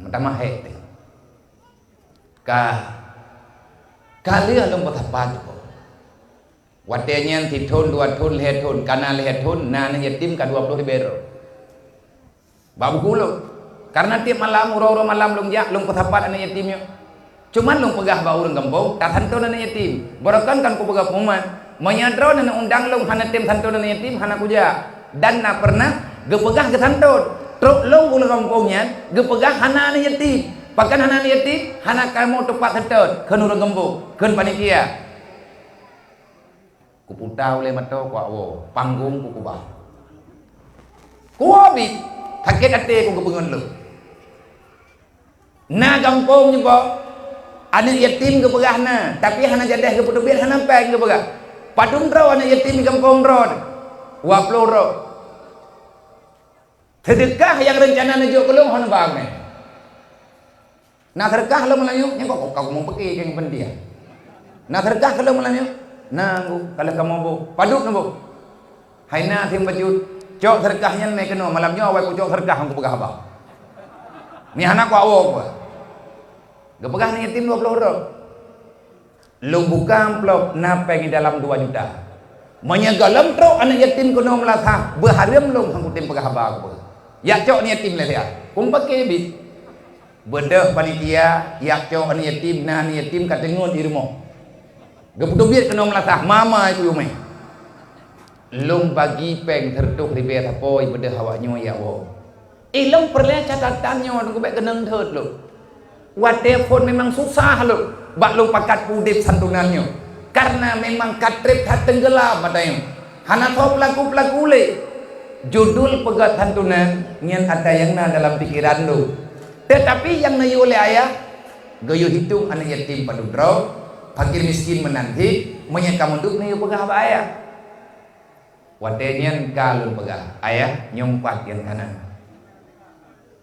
Meutamah hék teuh. Ka, ka lheueh lôn peusapat, watée nyan sithon, dua thon, lhée thon, ka na lhée thon, na aneuk yatim ka dua ploh ribée droe. Bak buku lôn. Karena tieb malam, uroe-uroe malam lôn jak, lôn peusapat aneuk yatim nyoe. Cuman lôn peugah bak ureuëng gampông, tasanton aneuk yatim. Barokon kan kupeugah pengumuman, meunyoe droeneuh undang lôn hana tem santon aneuk yatim, hana kujak. Dan na pernah geupeugah geusanton. Trok lôn ureuëng gampông nyan, geupeugah hana aneuk yatim. Pakon hana aneuk yatim? Hana kamoe teupat santon, kheun ureuëng gampông, kheun panitia. Kuputa ulée mata kuak woe, panggong kukubah. Kuwoe bit, sakét até ku geupeungon lôn. Na gampông nyoe boh, aneuk yatim geupeugah na, tapi hana jadeh geupeuteubiet, hana péng geupeugah. Padum droe aneuk yatim di gampông droe? Dua ploh droe. Seudeukah nyang reuncana neujok keu lôn hana ba mé. Na seudeukah lôn meulayeue, nyan kok ka meupiké keu peundiah. Na seudeukah keu lôn meulayeue, na nggu, ka lheueh kamoe boh, padub neuboh. Hai na teueng bacut, cok seudeukah nyan mé keunoe, malam nyoe awai kucok seudeukah ngon kupeugah haba. Meuhana kuwoe. Geupeugah aneuk yatim dua ploh droe. Lôn buka amplop na péng di dalam dua juta. Meunyoe gohlom trok aneuk yatim keunoe meulasah, beuhareuem lôn hana kutem peugah haba keupeue. Jak cok aneuk yatim lé siat. Kumeupaké bit. Beudôh panitia, jak cok aneuk yatim, na aneuk yatim ka teungeut di rumoh. Geupeuteubiet keunoe meulasah, mama kuyume. Lôn bagi péng seureutôh ribée sapo beudôh awak nyoe jak woe. Ilôn peureulée catatan nyoe, teungku, bék keunong thot lôn. Watée phon memang susah lôn bak lôn pakat udeb santunan nyoe, kareuna memang ka treb that teunggeulam ata nyoe. Hana soe peulaku-peulaku lé. Judul peugét santunan nyan ata nyang na dalam pikeran lôn. Teutapi nyang neuyue lé ayah, geuyue hitong aneuk yatim padub droe, fakir miskin meunan cit, meunyoe ka meuduek neuyue peugah bak ayah. Watée nyan ka lôn peugah, "Ayah, nyoe pat nyang kana."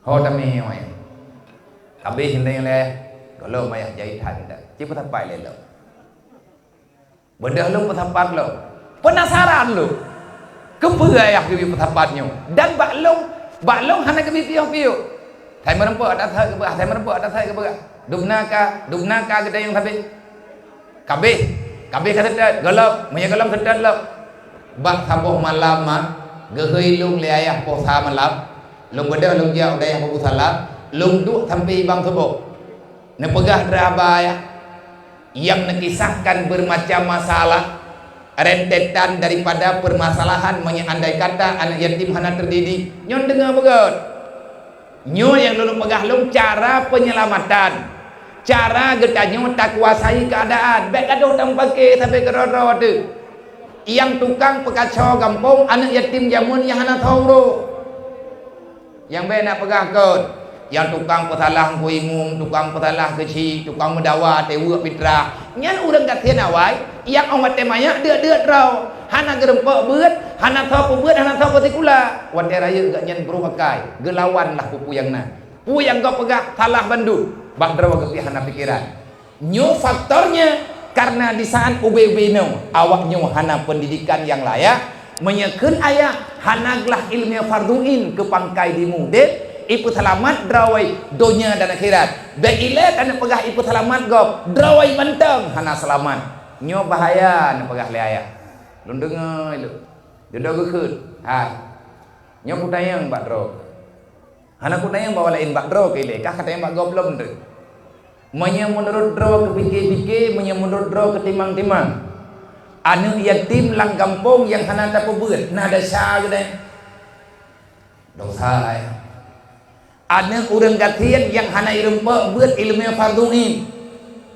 "Ho tamé, ayah?" "Habéh nyang lé, gohlom ayah jai that." "Ci peusapat lé lôn." Beudôh lôn peusapat lôn. Peunasaran lôn. Keupeue ayah geubri peusapat nyoe? Dan bak lôn, bak lôn hana geubri piôh-piôh. Sai meureumpok ata sai keubeurah, sai meureumpok ata sai keubeurah. Dubna ka, dubna ka geutanyong sabe. Kabeh, kabeh ka seutôt, gohlom, meunyoe gohlom seutôt lom. Bak saboh malam, mak, geuhôi lôn lé ayah poh sa malam. Lôn beudôh lôn jak u dayah Babu Salam, lôn duek sampoe bang suboh. Neupeugah dara haba ayah nyang neukisahkan beurmacam masalah, rentetan daripada peurmasalahan meunyoe andai kata aneuk yatim hana teudidik. Nyoe deungoe beugét. Nyoe nyang lôn peugah lôn cara peunyelamatan, cara geutanyoe takuasai keuadaan. Bék gadôh tameupaké sabe keudroe-droe teuh. Nyang tukang peukaco gampông aneuk yatim jameun nyang hana tho uroe. Nyang bék na peugah kon, nyang tukang peusalah Teungku Imum, tukang peusalah keuchik, tukang meudawa, teuweuek pitrah. Nyan ureuëng gasien awai, nyang óh watée manyak deuek-deuek droe, hana geureumpok beuet, hana tho peubeuet, hana tho peusikula. Watée rayeuk geuh nyan brôk akai, geulawan lah peue-peue nyang na. Peue nyang gob peugah salah bandum, bak droe geuh pih hana pikeran. Nyoe faktornya, karena di saat ubé-ubé nyoe awak nyoe hana pendidikan nyang layak, meunyoe kheun ayah hana glah ileumèe fardhu ain keu pangkai di mudeb, ipeuseulamat droe donya dan akhirat. Bék ilée taneuk peugah ipeuseulamat gob, droe mantong hana seulamat. Nyoe bahaya neupeugah lé ayah. Lôn deungoe ilée. Dudoe geukheun, hai. Nyoe kutanyong bak droe. Hana kutanyong bak laén, bak droe keu ilée, kah katanyong bak gob lom teuk. Meunyoe meunurot droe keupike-pike, meunyoe meunurot droe keutimang-timang, aneuk yatim lam gampông nyang hana tapeubeuet, na desya geude. Desya, ya. Aneuk ureuëng gasien nyang hana irumpok beuet ileumèe fardhu ain.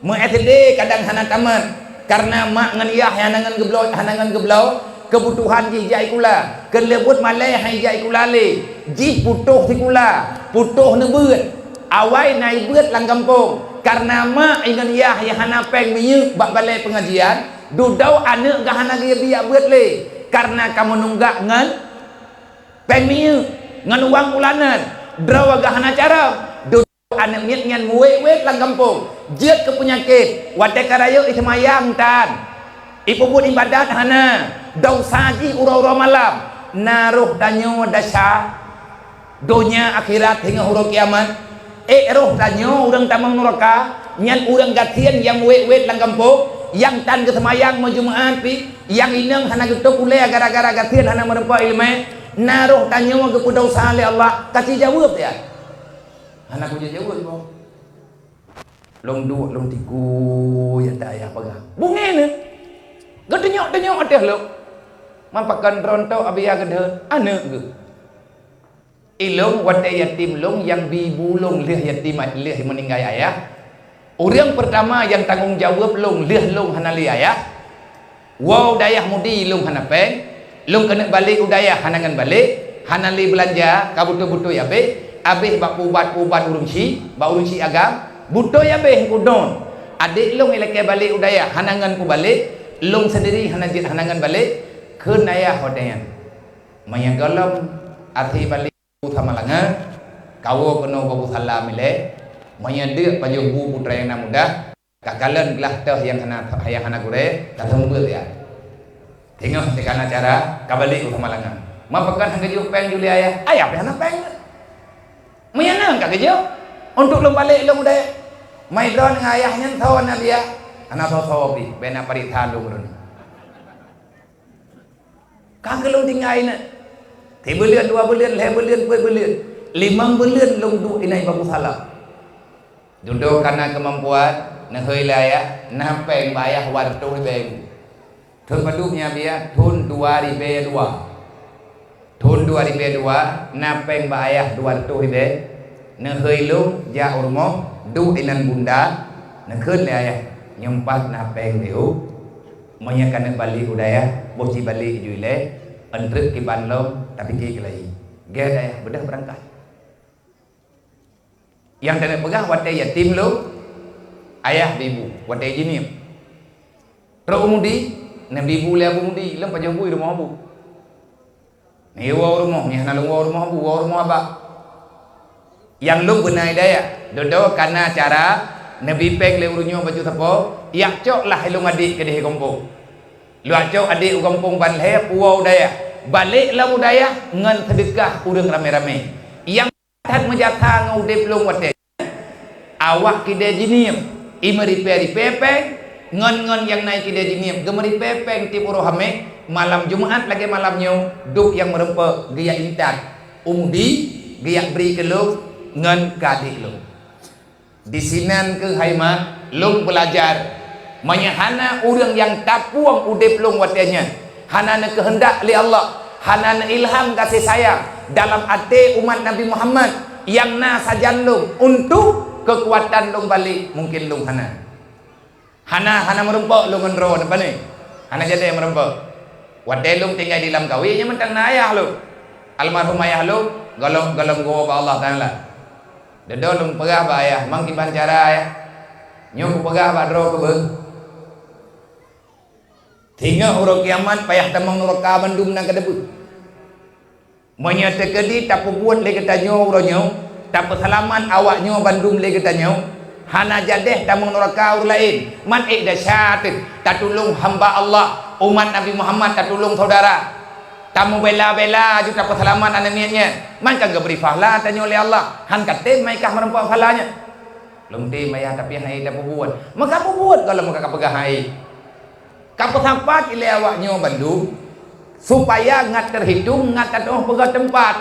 Meu-S D kadang hana tamat, kareuna mak ngon yah hana ngon geubloe, hana ngon geubloe, keubutuhan jih jak sikula, keu leubuet malèe han jak sikula lé, jih putôh sikula, putôh neubeuet. Awai na ibeuet lam gampông, kareuna mak ngon yah nyang hana péng minyeuk bak balèe peungajian, dudoe aneuk geuh hana geubri jak beuet lé, kareuna ka meununggak ngon péng minyeuk, ngon uang bulanan, droe geuh hana carông. Aneuk miet nyan muwét-wét lam gampông, jeuet keu peunyakét, watée ka rayeuk iseumayang tan, ipeubuet iébadat hana, desya jih uroe-uroe malam, na roh tanyoe desya donya akhirat singoh uroe kiamat. Ék roh tanyoe ureuëng tamong nuraka, nyan ureuëng gasien nyang muwét-wét lam gampông, nyang tan geuseumayang meujeumaat pih, nyang inong hana geutôb ulée gara-gara gasien hana meurumpok iéleumé, na roh tanyoe geupeudesya lé Allah, ka ci jaweueb ya. Hana kujak jaweueb boh. Lôn duek lôn tiku, ya ta ya peugah. Bungé nyoe. Geutunyok-tunyok ateueh lôn. Man pakon droe tôk Abi ya geudeuh aneuk geuh. Ilôn watée yatim lôn nyang bi bu lôn lheueh yatim lheueh meuninggai ayah. Ureuëng peurtama nyang tanggong jaweueb lôn lheueh lôn hana lé ayah. Woe u dayah mudi lôn hana péng, lôn keuneuk balek u dayah hana ngon balek, hana lé beulanja, ka beutôi-beutôi abéh, abéh bak peuubat-peuubat ureuëng chik, bak ureuëng chik agam, beutôi abéh kudon. Adék lôn ilakée balek u dayah hana ngon peubalek, lôn seundiri hana jeuet hana ngon balek, kheun ayah watée nyan. Meunyoe gohlom até balek Samalanga, kawoe keunoe Babu Salam ilée, meunyoe deuk pajoh bu putra nyang na muda, ka kalon glah teuh nyang hana, nyang hana gurée, ka seumeubeuet ya. Teungoh teuka na cara, ka balek u Samalanga. Ma pakon han geujok péng ju lé ayah? Ayah pih hana péng. Meunyoe na ka geujok, untuk lôn balek lôn udée. Mai droe ngon ayah nyan tho na biya. Hana tho-tho pih, bèk na parit that lôn ureuëng. Ka geulôn tinggai na. Sibuleuen, dua buleuen, lhée buleuen, peuet buleuen, limong buleuen lôn duek inan Babu Salam. Dudoe kana keumampuan, neuhôi lé ayah, na péng bak ayah dua reutôh ribée. Thon padub nyan biya, thon dua ribée dua. Thon dua ribée dua, na péng bak ayah dua reutôh ribée. Neuhôi lôn jak u rumoh, duek inan bunda, neukheun lé ayah, nyoe pat na péng lé u. Meunyoe ka neuk balek u dayah, boh ci balek ju ilée, euntrek kiban lom, tapike keulayi. Gét ayah, beudôh beurangkat. Nyang taneuk peugah watée yatim lôn, ayah bi bu, watée jinieb. Trok u mudi, neubi bu lé Abu Mudi, lôn pajoh bu i rumoh Abu. Neuwoe u rumoh, nyoe hana lôn woe u rumoh Abu, woe u rumoh Abah. Nyang lôn beuna i dayah, dudoe kana cara neubi péng lé ureuëng nyoe baju sapo, jak cok lah ilôn adék keudeh i gampông. Lôn jak cok adék u gampông ban lhée puwoe u dayah. Balek lam u dayah ngon seudeukah ureuëng ramé-ramé. Nyang that meujasa ngon udeb lôn watée nyan, awak keudée jinieub, i meuripée-ripée péng, ngon-ngon nyang na i keudée jinieub geumeuripée péng tieb uroe hamé, malam Jumat lagée malam nyoe, duek nyang meureumpok geujak intat u Mudi, geujak bri keu lôn ngon keu adék lôn. Disinan keuh hai mak, lôn beulajar, meunyoe hana ureuëng nyang tapueng udeb lôn watée nyan, hana neukeuheundak lé Allah, hana neuilham gaséh sayang dalam até umat Nabi Muhammad nyang na sajan lôn untuk keukuatan lôn balek, mungken lôn hana. Hana, hana meureumpok lôn ngon droe, na pane? Hana jadi meureumpok. Watée lôn tinggai di Lamkawi, nyan mantong na ayah lôn. Almarhum ayah lôn, gohlom, gohlom geuwoe bak Allah Taala. Dudoe lôn peugah bak ayah, mang kiban cara ayah. Nyoe kupeugah bak droe keubeue. Singoh uroe kiamat payah tamong nuraka bandum na keudeubeue. Meunyoe teukeudi tapeubuet lé geutanyoe uroe nyoe, tapeuseulamat awak nyoe bandum lé geutanyoe, hana jadeh tamong nuraka ureuëng laén. Man ék desya teuh tatulông hamba Allah, umat Nabi Muhammad tatulông syedara. Tameubela-bela aju tapeuseulamat aneuëk miet nyan. Man ka geubri pahala tanyoe lé Allah. Han ka tem meuikah meureumpok pahala nyan. Lôn tem ayah tapi hana ék tapeubuet. Meuka peubuet gohlom meuka kapeugah hana ék. Kapeusapat ilée awak nyoe bandum, supaya ngat teuhitong, ngat tatuoh peugah teumpat.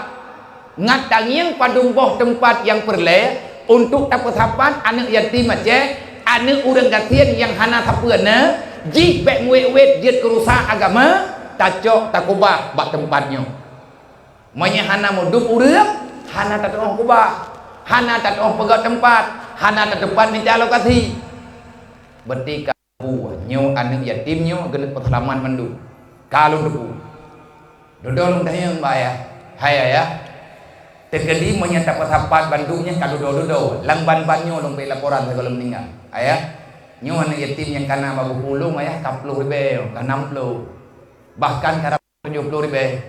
Ngat tangieng padum boh teumpat nyang peureulée untuk tapeusapat aneuëk yatim Aceh, aneuëk ureuëng gasien nyang hana sapeue na, jih bék muwét-wét jeuet keu rusak agama, tacok takubah bak teumpat nyoe. Meunyoe hana meuduek ureuëng, hana tatuoh kubah, hana tatuoh peugah teumpat, hana tateupat mita lokasi. Berarti ka Nyoe aneuëk yatim nyoe geuneuk peuseulamat mandum. Ka lôn teupeue. Dudoe lôn tanyong bak ayah, "Hai ayah, teukeudi meunyoe tapeusapat bandum nyan ka dudoe-dudoe, lam ban-ban nyoe lôn bri laporan sigohlom meuninggai. Ayah, nyoe aneuëk yatim nyang kana bak buku ulôn ayah ka ploh ribée, ka nam ploh. Bahkan ka tujoh ploh ribée.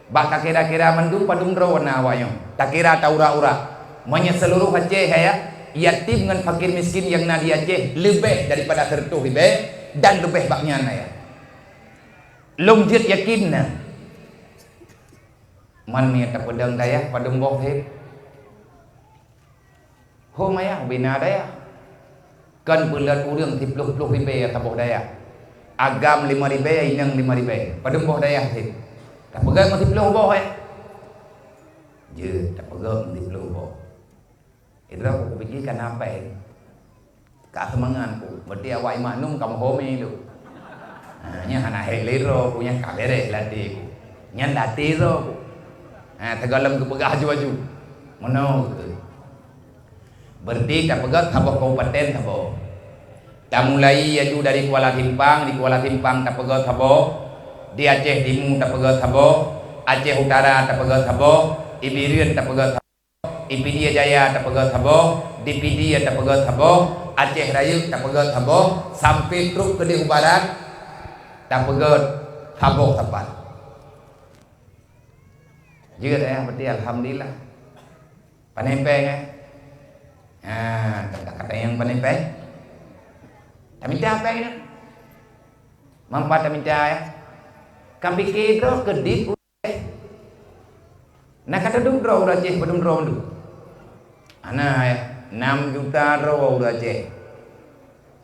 Bak takira-kira mandum padum droe na awak nyoe. Takira taurak-urak. Meunyoe seuluroh Aceh ayah, yatim ngon fakir miskin nyang na di Aceh leubeh daripada seureutôh ribée dan leubeh bak nyan ayah. Lôn jeuet yakin na." Man meunyoe tapeudong dayah padum boh sép. Hom ayah bina dayah. Kon peuleuet ureuëng siploh-ploh ribée saboh dayah. Agam lima ribée, inong lima ribée. Padum boh dayah sép. Tapeugét meusiploh boh, eh? Jeuet, tapeugét meusiploh boh. Idroe ku kupike ka na péng. Ka seumangat ku, berarti awak imaknum ka meuhomé lom. Ha, nyan hana hék lé droe ku, nyan ka béreh lam até ku. Nyan lam até droe ku. Ha, sigohlom geupeugah aju-aju. Meunoe keuh. Berarti tapeugét saboh kabupaten saboh. Tamulai aju dari Kuala Simpang, di Kuala Simpang tapeugét saboh, di Aceh Timu tapeugét saboh, Aceh Utara tapeugét saboh, i Bireuen tapeugét saboh, i Pidie Jaya tapeugét saboh, di Pidie tapeugét saboh, Aceh Rayeuk tapeugét saboh, sampai trok keudeh u barat tapeugét saboh sapat. Jeuet ayah, berarti alhamdulillah. Pané péng, eh? Ha, kata-kata nyang pané péng. Tamita péng nyan. Mampa tamita, eh? Ka pike droe keudit, eh? Na ka teuduek droe ureuëng Aceh padum droe mandum. Hana, eh? Nam juta droe ureuëng Aceh.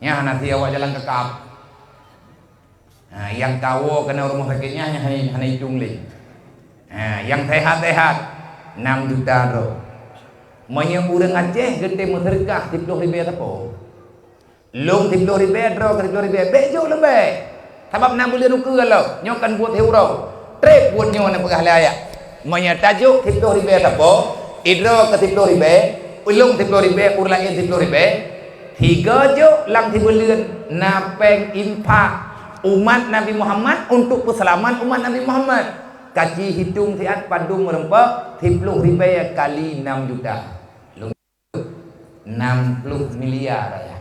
Nyan hana si awak jalan kakab. Ha, nyang ka woe keunoe rumoh sakét nyan, nyan hana, hana itong lé. Ha, nyang sehat-sehat, nam juta droe. Meunyoe ureuëng Aceh geutem meuseudeukah siploh ribée sapo, lôn siploh ribée, droe keu siploh ribée, bék jok leubeh. Sabab na buleuen ukeue lom, nyoe kan buet siuroe. Treb buet nyoe na peugah lé ayah. Meunyoe tajok siploh ribée sapo, idroe keu siploh ribée, ulôn siploh ribée, ureuëng laén siploh ribée, sigo jok lam sibuleuen na péng infak umat Nabi Muhammad untuk peuseulamat umat Nabi Muhammad. Kaci hitong siat padum meureumpok siploh ribée kali nam juta. Nam ploh miliar ayah.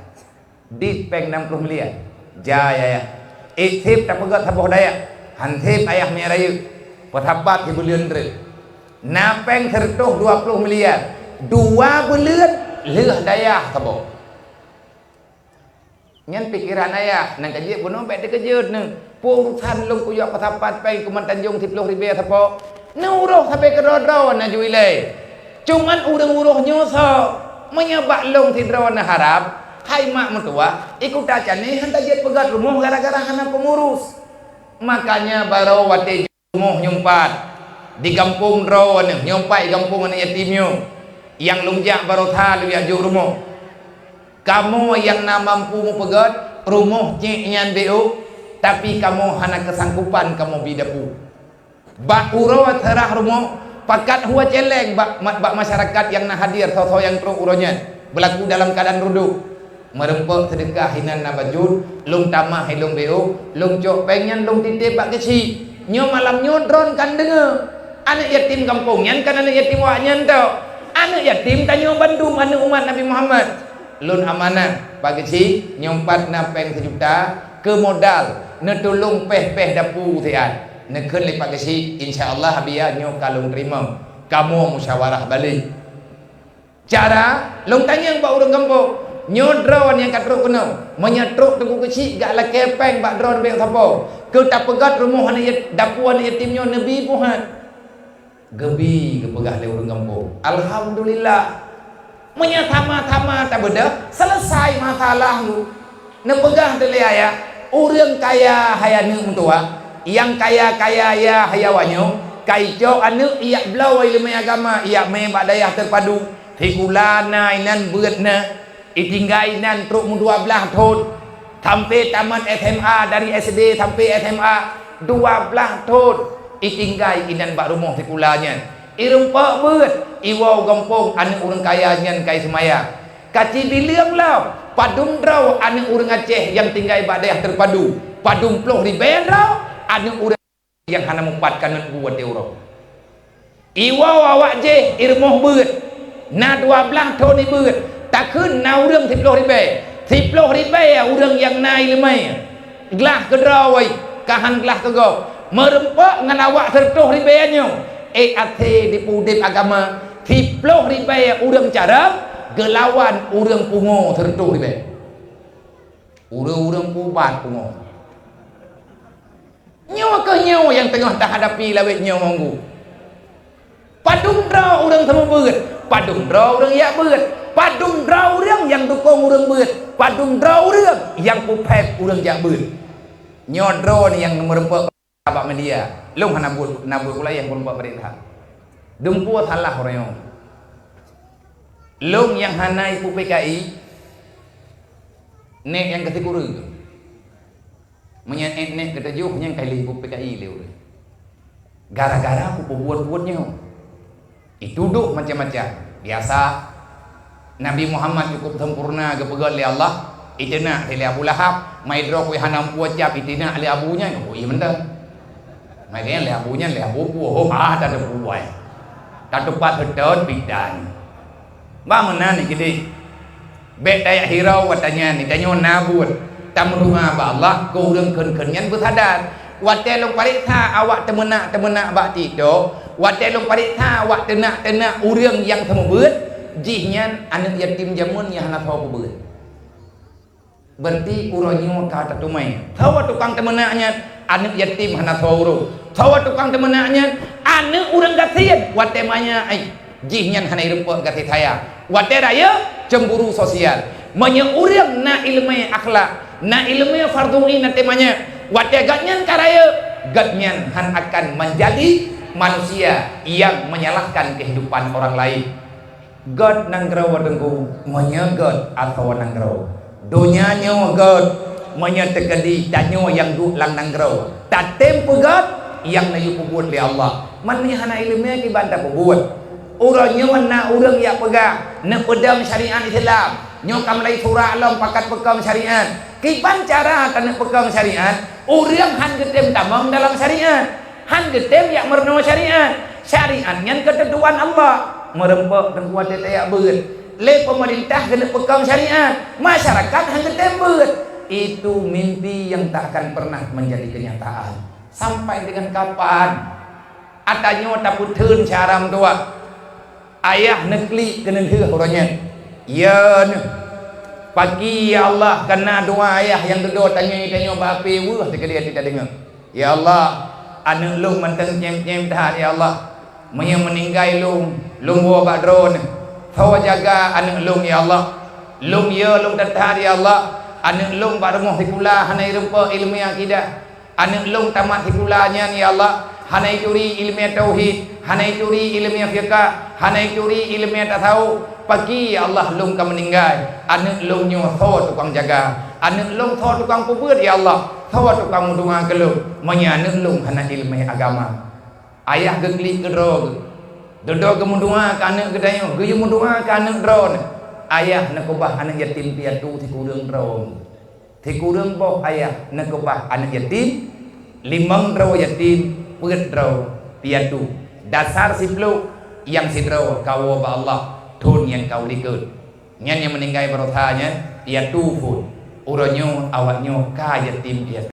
Dit péng nam ploh miliar. Jai ayah. Ék sép tapeugét saboh dayah. Han sép ayah meu'ah rayeuk. Peusapat sibuleuen treuk. Na péng seureutôh dua ploh miliar. Dua buleuen lheueh dayah saboh. Nyan pikeran ayah, nyang ka jeuet bunoe bék teukeujot neuh. Peue urusan lôn kuyok peusapat péng keuman tanjong siplôh ribèe sapo? Neuroh sabe keudroe-droe na ju ilée. Cuman ureuëng uroh nyoe soe? Meunyoe bak lôn sidroe na harab, hai mak meutuwah, i Kuta Candi han tajeuet peugét rumoh gara-gara hana peungurus. Makanya barô watée rumoh nyoe pat di gampông droeneuh, nyoe pat di gampông aneuëk yatim nyoe, nyang lôn jak barosa lôn jak jok rumoh. Kamoe nyang na mampu meupeugét rumoh cék nyan B O, tapi kamoe hana keusanggupan kamoe bi dapu. Bak uroe seurah rumoh, pakat hue céléng bak, bak masyarakat nyang na hadir, soe-soe nyang trok uroe nyan beulaku dalam keuadaan rudôk. Meureumpok seudeukah inan na bacut, lôn tamah ilôn B O, lôn cok péng nyan lôn titép bak keuchik. Nyoe malam nyoe droen kan deungoe. Aneuëk yatim gampông nyan kan aneuëk yatim awaknyan tok. Aneuëk yatim tanyoe bandum aneuëk umat Nabi Muhammad. Lôn amanah bak keuchik, nyoe pat na péng seujuta keu modal neutulông péh-péh dapu siat. Neukheun lé Pak Geuchik, insya Allah hadiah nyoe ka lôn teurimong. Kamoe musyawarah balek. Cara lôn tanyong bak ureuëng gampông, nyoe droen nyang ka trok keunoe, meunyoe trok Teungku Geuchik gak lakée péng bak droen bék sapo, keu tapeugét rumoh aneuëk yat-, dapu aneuëk yatim nyoe neubi puhan. Geubi geupeugah lé ureuëng gampông, "Alhamdulillah, meunyoe sama-sama tabeudôh, seuleusai masalah nyoe." Neupeugah teulée ayah, ureuëng kaya hai aneuëk meutuwah, nyang kaya-kaya ya hai awaknyoe, ka icok aneuëk ijak bloe ileumé agama, ijak mé bak dayah teupadu, sikula na inan beuet na, itinggai inan trok meudua blaih thon, sampai tamat S M A, dari S D sampai S M A, dua blaih thon itinggai inan bak rumoh sikula nyan. Ireumpok beuet, iwoe gampông aneuëk ureuëng kaya nyan kai seumaya. Kaci bileueng lom, padum droe aneuëk ureuëng Aceh nyang tinggai bak dayah teupadu, padum ploh ribée droe aneuëk ureuëng nyang hana mupat kanot bu watée uroe. Iwoe awak jih irumoh beuet, na dua blaih thon ibeuet, takheun na ureuëng siploh ribée, siploh ribée ureuëng nyang na ileumé. Glah keudroe wai, kahan glah keugob. Meureumpok ngon awak seureutôh ribée nyoe, ék até dipeudeb agama, siploh ribée ureuëng carông geulawan ureuëng pungo seureutôh ribée. Ureuëng-ureuëng puban pungo. Nyoe keuh nyoe nyang teungoh tahadapi lawét nyoe monggu. Padum droe ureuëng seumeubeuet, padum droe ureuëng jak beuet, padum droe ureuëng nyang dukong ureuëng beuet, padum droe ureuëng nyang peuphét ureuëng jak beuet. Nyoe droeneuh nyang meureumpok bak media. Lôn hana buet, na buet ulée nyang meureumpok peurintah. Dumpeue salah uroe nyoe. Lôn nyang hana ipeupekayi, nèk nyang keusikureueng. Meunyoe ék nèk keutujôh nyang ka lheueh ipeupekayi lé ureuëng. Gara-gara kupeubuet-buet nyoe. Itudoh macam-macam. Biasa, Nabi Muhammad cukup sempurna geupeugét lé Allah, iteunak lé Abu Lahab, mai droe kui hana meupucap iteunak lé abu nyan, oh, iya mantong. Mai lé abu nyan, lé abu puoh, oh, ha, tateupuai. Tatupat heutot bidan. Ba meunan ni kidéh. Bék tajak hirau watée nyan, tanyoe na buet. Tameudoá bak Allah keu ureuëng kheun-kheun nyan beusadar. Watée lôn pareksa awak teumeunak-teumeunak bak TikTok, watée lôn pareksa awak teunak-teunak ureuëng nyang seumeubeuet, jihnyan aneuëk yatim jameun nyang hana soe peubeuet. Berarti uroe nyoe ka tateumé. Soe tukang teumeunak nyan, aneuëk yatim hana soe ureuëng. Soe tukang teumeunak nyan, aneuëk ureuëng gasien, watée manyang, ai, jihnyan hana irumpok gaséh sayang. Watée rayeuk, cemburu sosial. Meunyoe ureuëng na ileumé akhlak, na ileumé fardhu ain ateueh manyang, watée gobnyan ka rayeuk, gobnyan han akan menjadi manusia yang menyalahkan kehidupan orang lain. Gét nanggroe Teungku, meunyoe gét asoe nanggroe. Donya nyoe gét, meunyoe teukeudi tanyoe nyang duek lam nanggroe. Tatem peugét nyang neuyue peubuet lé Allah. Man nyoe hana ileumé kiban tapeubuet. Uroe nyoe na ureuëng jak peugah, neupeudong syariat Islam. Nyoe ka mulai surak lom pakat peukong syariat. Kiban cara taneuk peukong syariat, ureuëng han geutem tamong dalam syariat. Han geutem jak meurunoe syariat. Syariat nyan keuteuntuan Allah. Meureumpok Teungku watée tajak beuet. Lé peumeurintah keuneuk peukong syariat. Masyarakat han geutem beuet. Itu mimpi yang tak akan pernah menjadi kenyataan. Sampai dengan kapan? Ata nyoe tapeutheun syara meutuwah. Ayah neuklik keuneulheueh uroe nyan. Ya neuh. Paki, ya Allah, kareuna doa ayah nyang dudoe tanyoe-tanyoe bak ape weueh teukeudeh teudeungoe. Ya Allah, aneuk lôn mantong cem-cem that, ya Allah. Meunyoe meuninggai lôn, lôn woe bak droeneuh. Soe jaga aneuk lôn, ya Allah. Lôn yo lôn that-that, ya Allah. Aneuk lôn bak rumoh sikula hana jirumpok ileumèe akidah. Aneuk lôn tamat sikula nyan, ya Allah, hana jituri ileumèe tauhid, hana jituri ileumèe fiqah, hana jituri ileumèe tasawuf. Paki, ya Allah, lôn ka meuninggai, aneuk lôn nyoe soe tukang jaga? Aneuk lôn soe tukang peubeuet, ya Allah? Soe tukang meudoa keu lôn, meunyoe aneuk lôn hana ileumèe agama? Ayah geuklik keu droe geuh. Dudoe geumeudoa keu aneuk geutanyoe, geuyue meudoa keu aneuk droeneuh. Ayah neukeubah aneuk yatim piatu sikureueng droe. Sikureueng boh ayah neukeubah aneuk yatim, limong droe yatim, peuet droe piatu. Dasar siplôh, nyang sidroe ka woe bak Allah thon nyang ka u likot. Nyan nyang meuninggai baroesa nyan piatu phon. Uroe nyoe awaknyoe ka yatim piatu.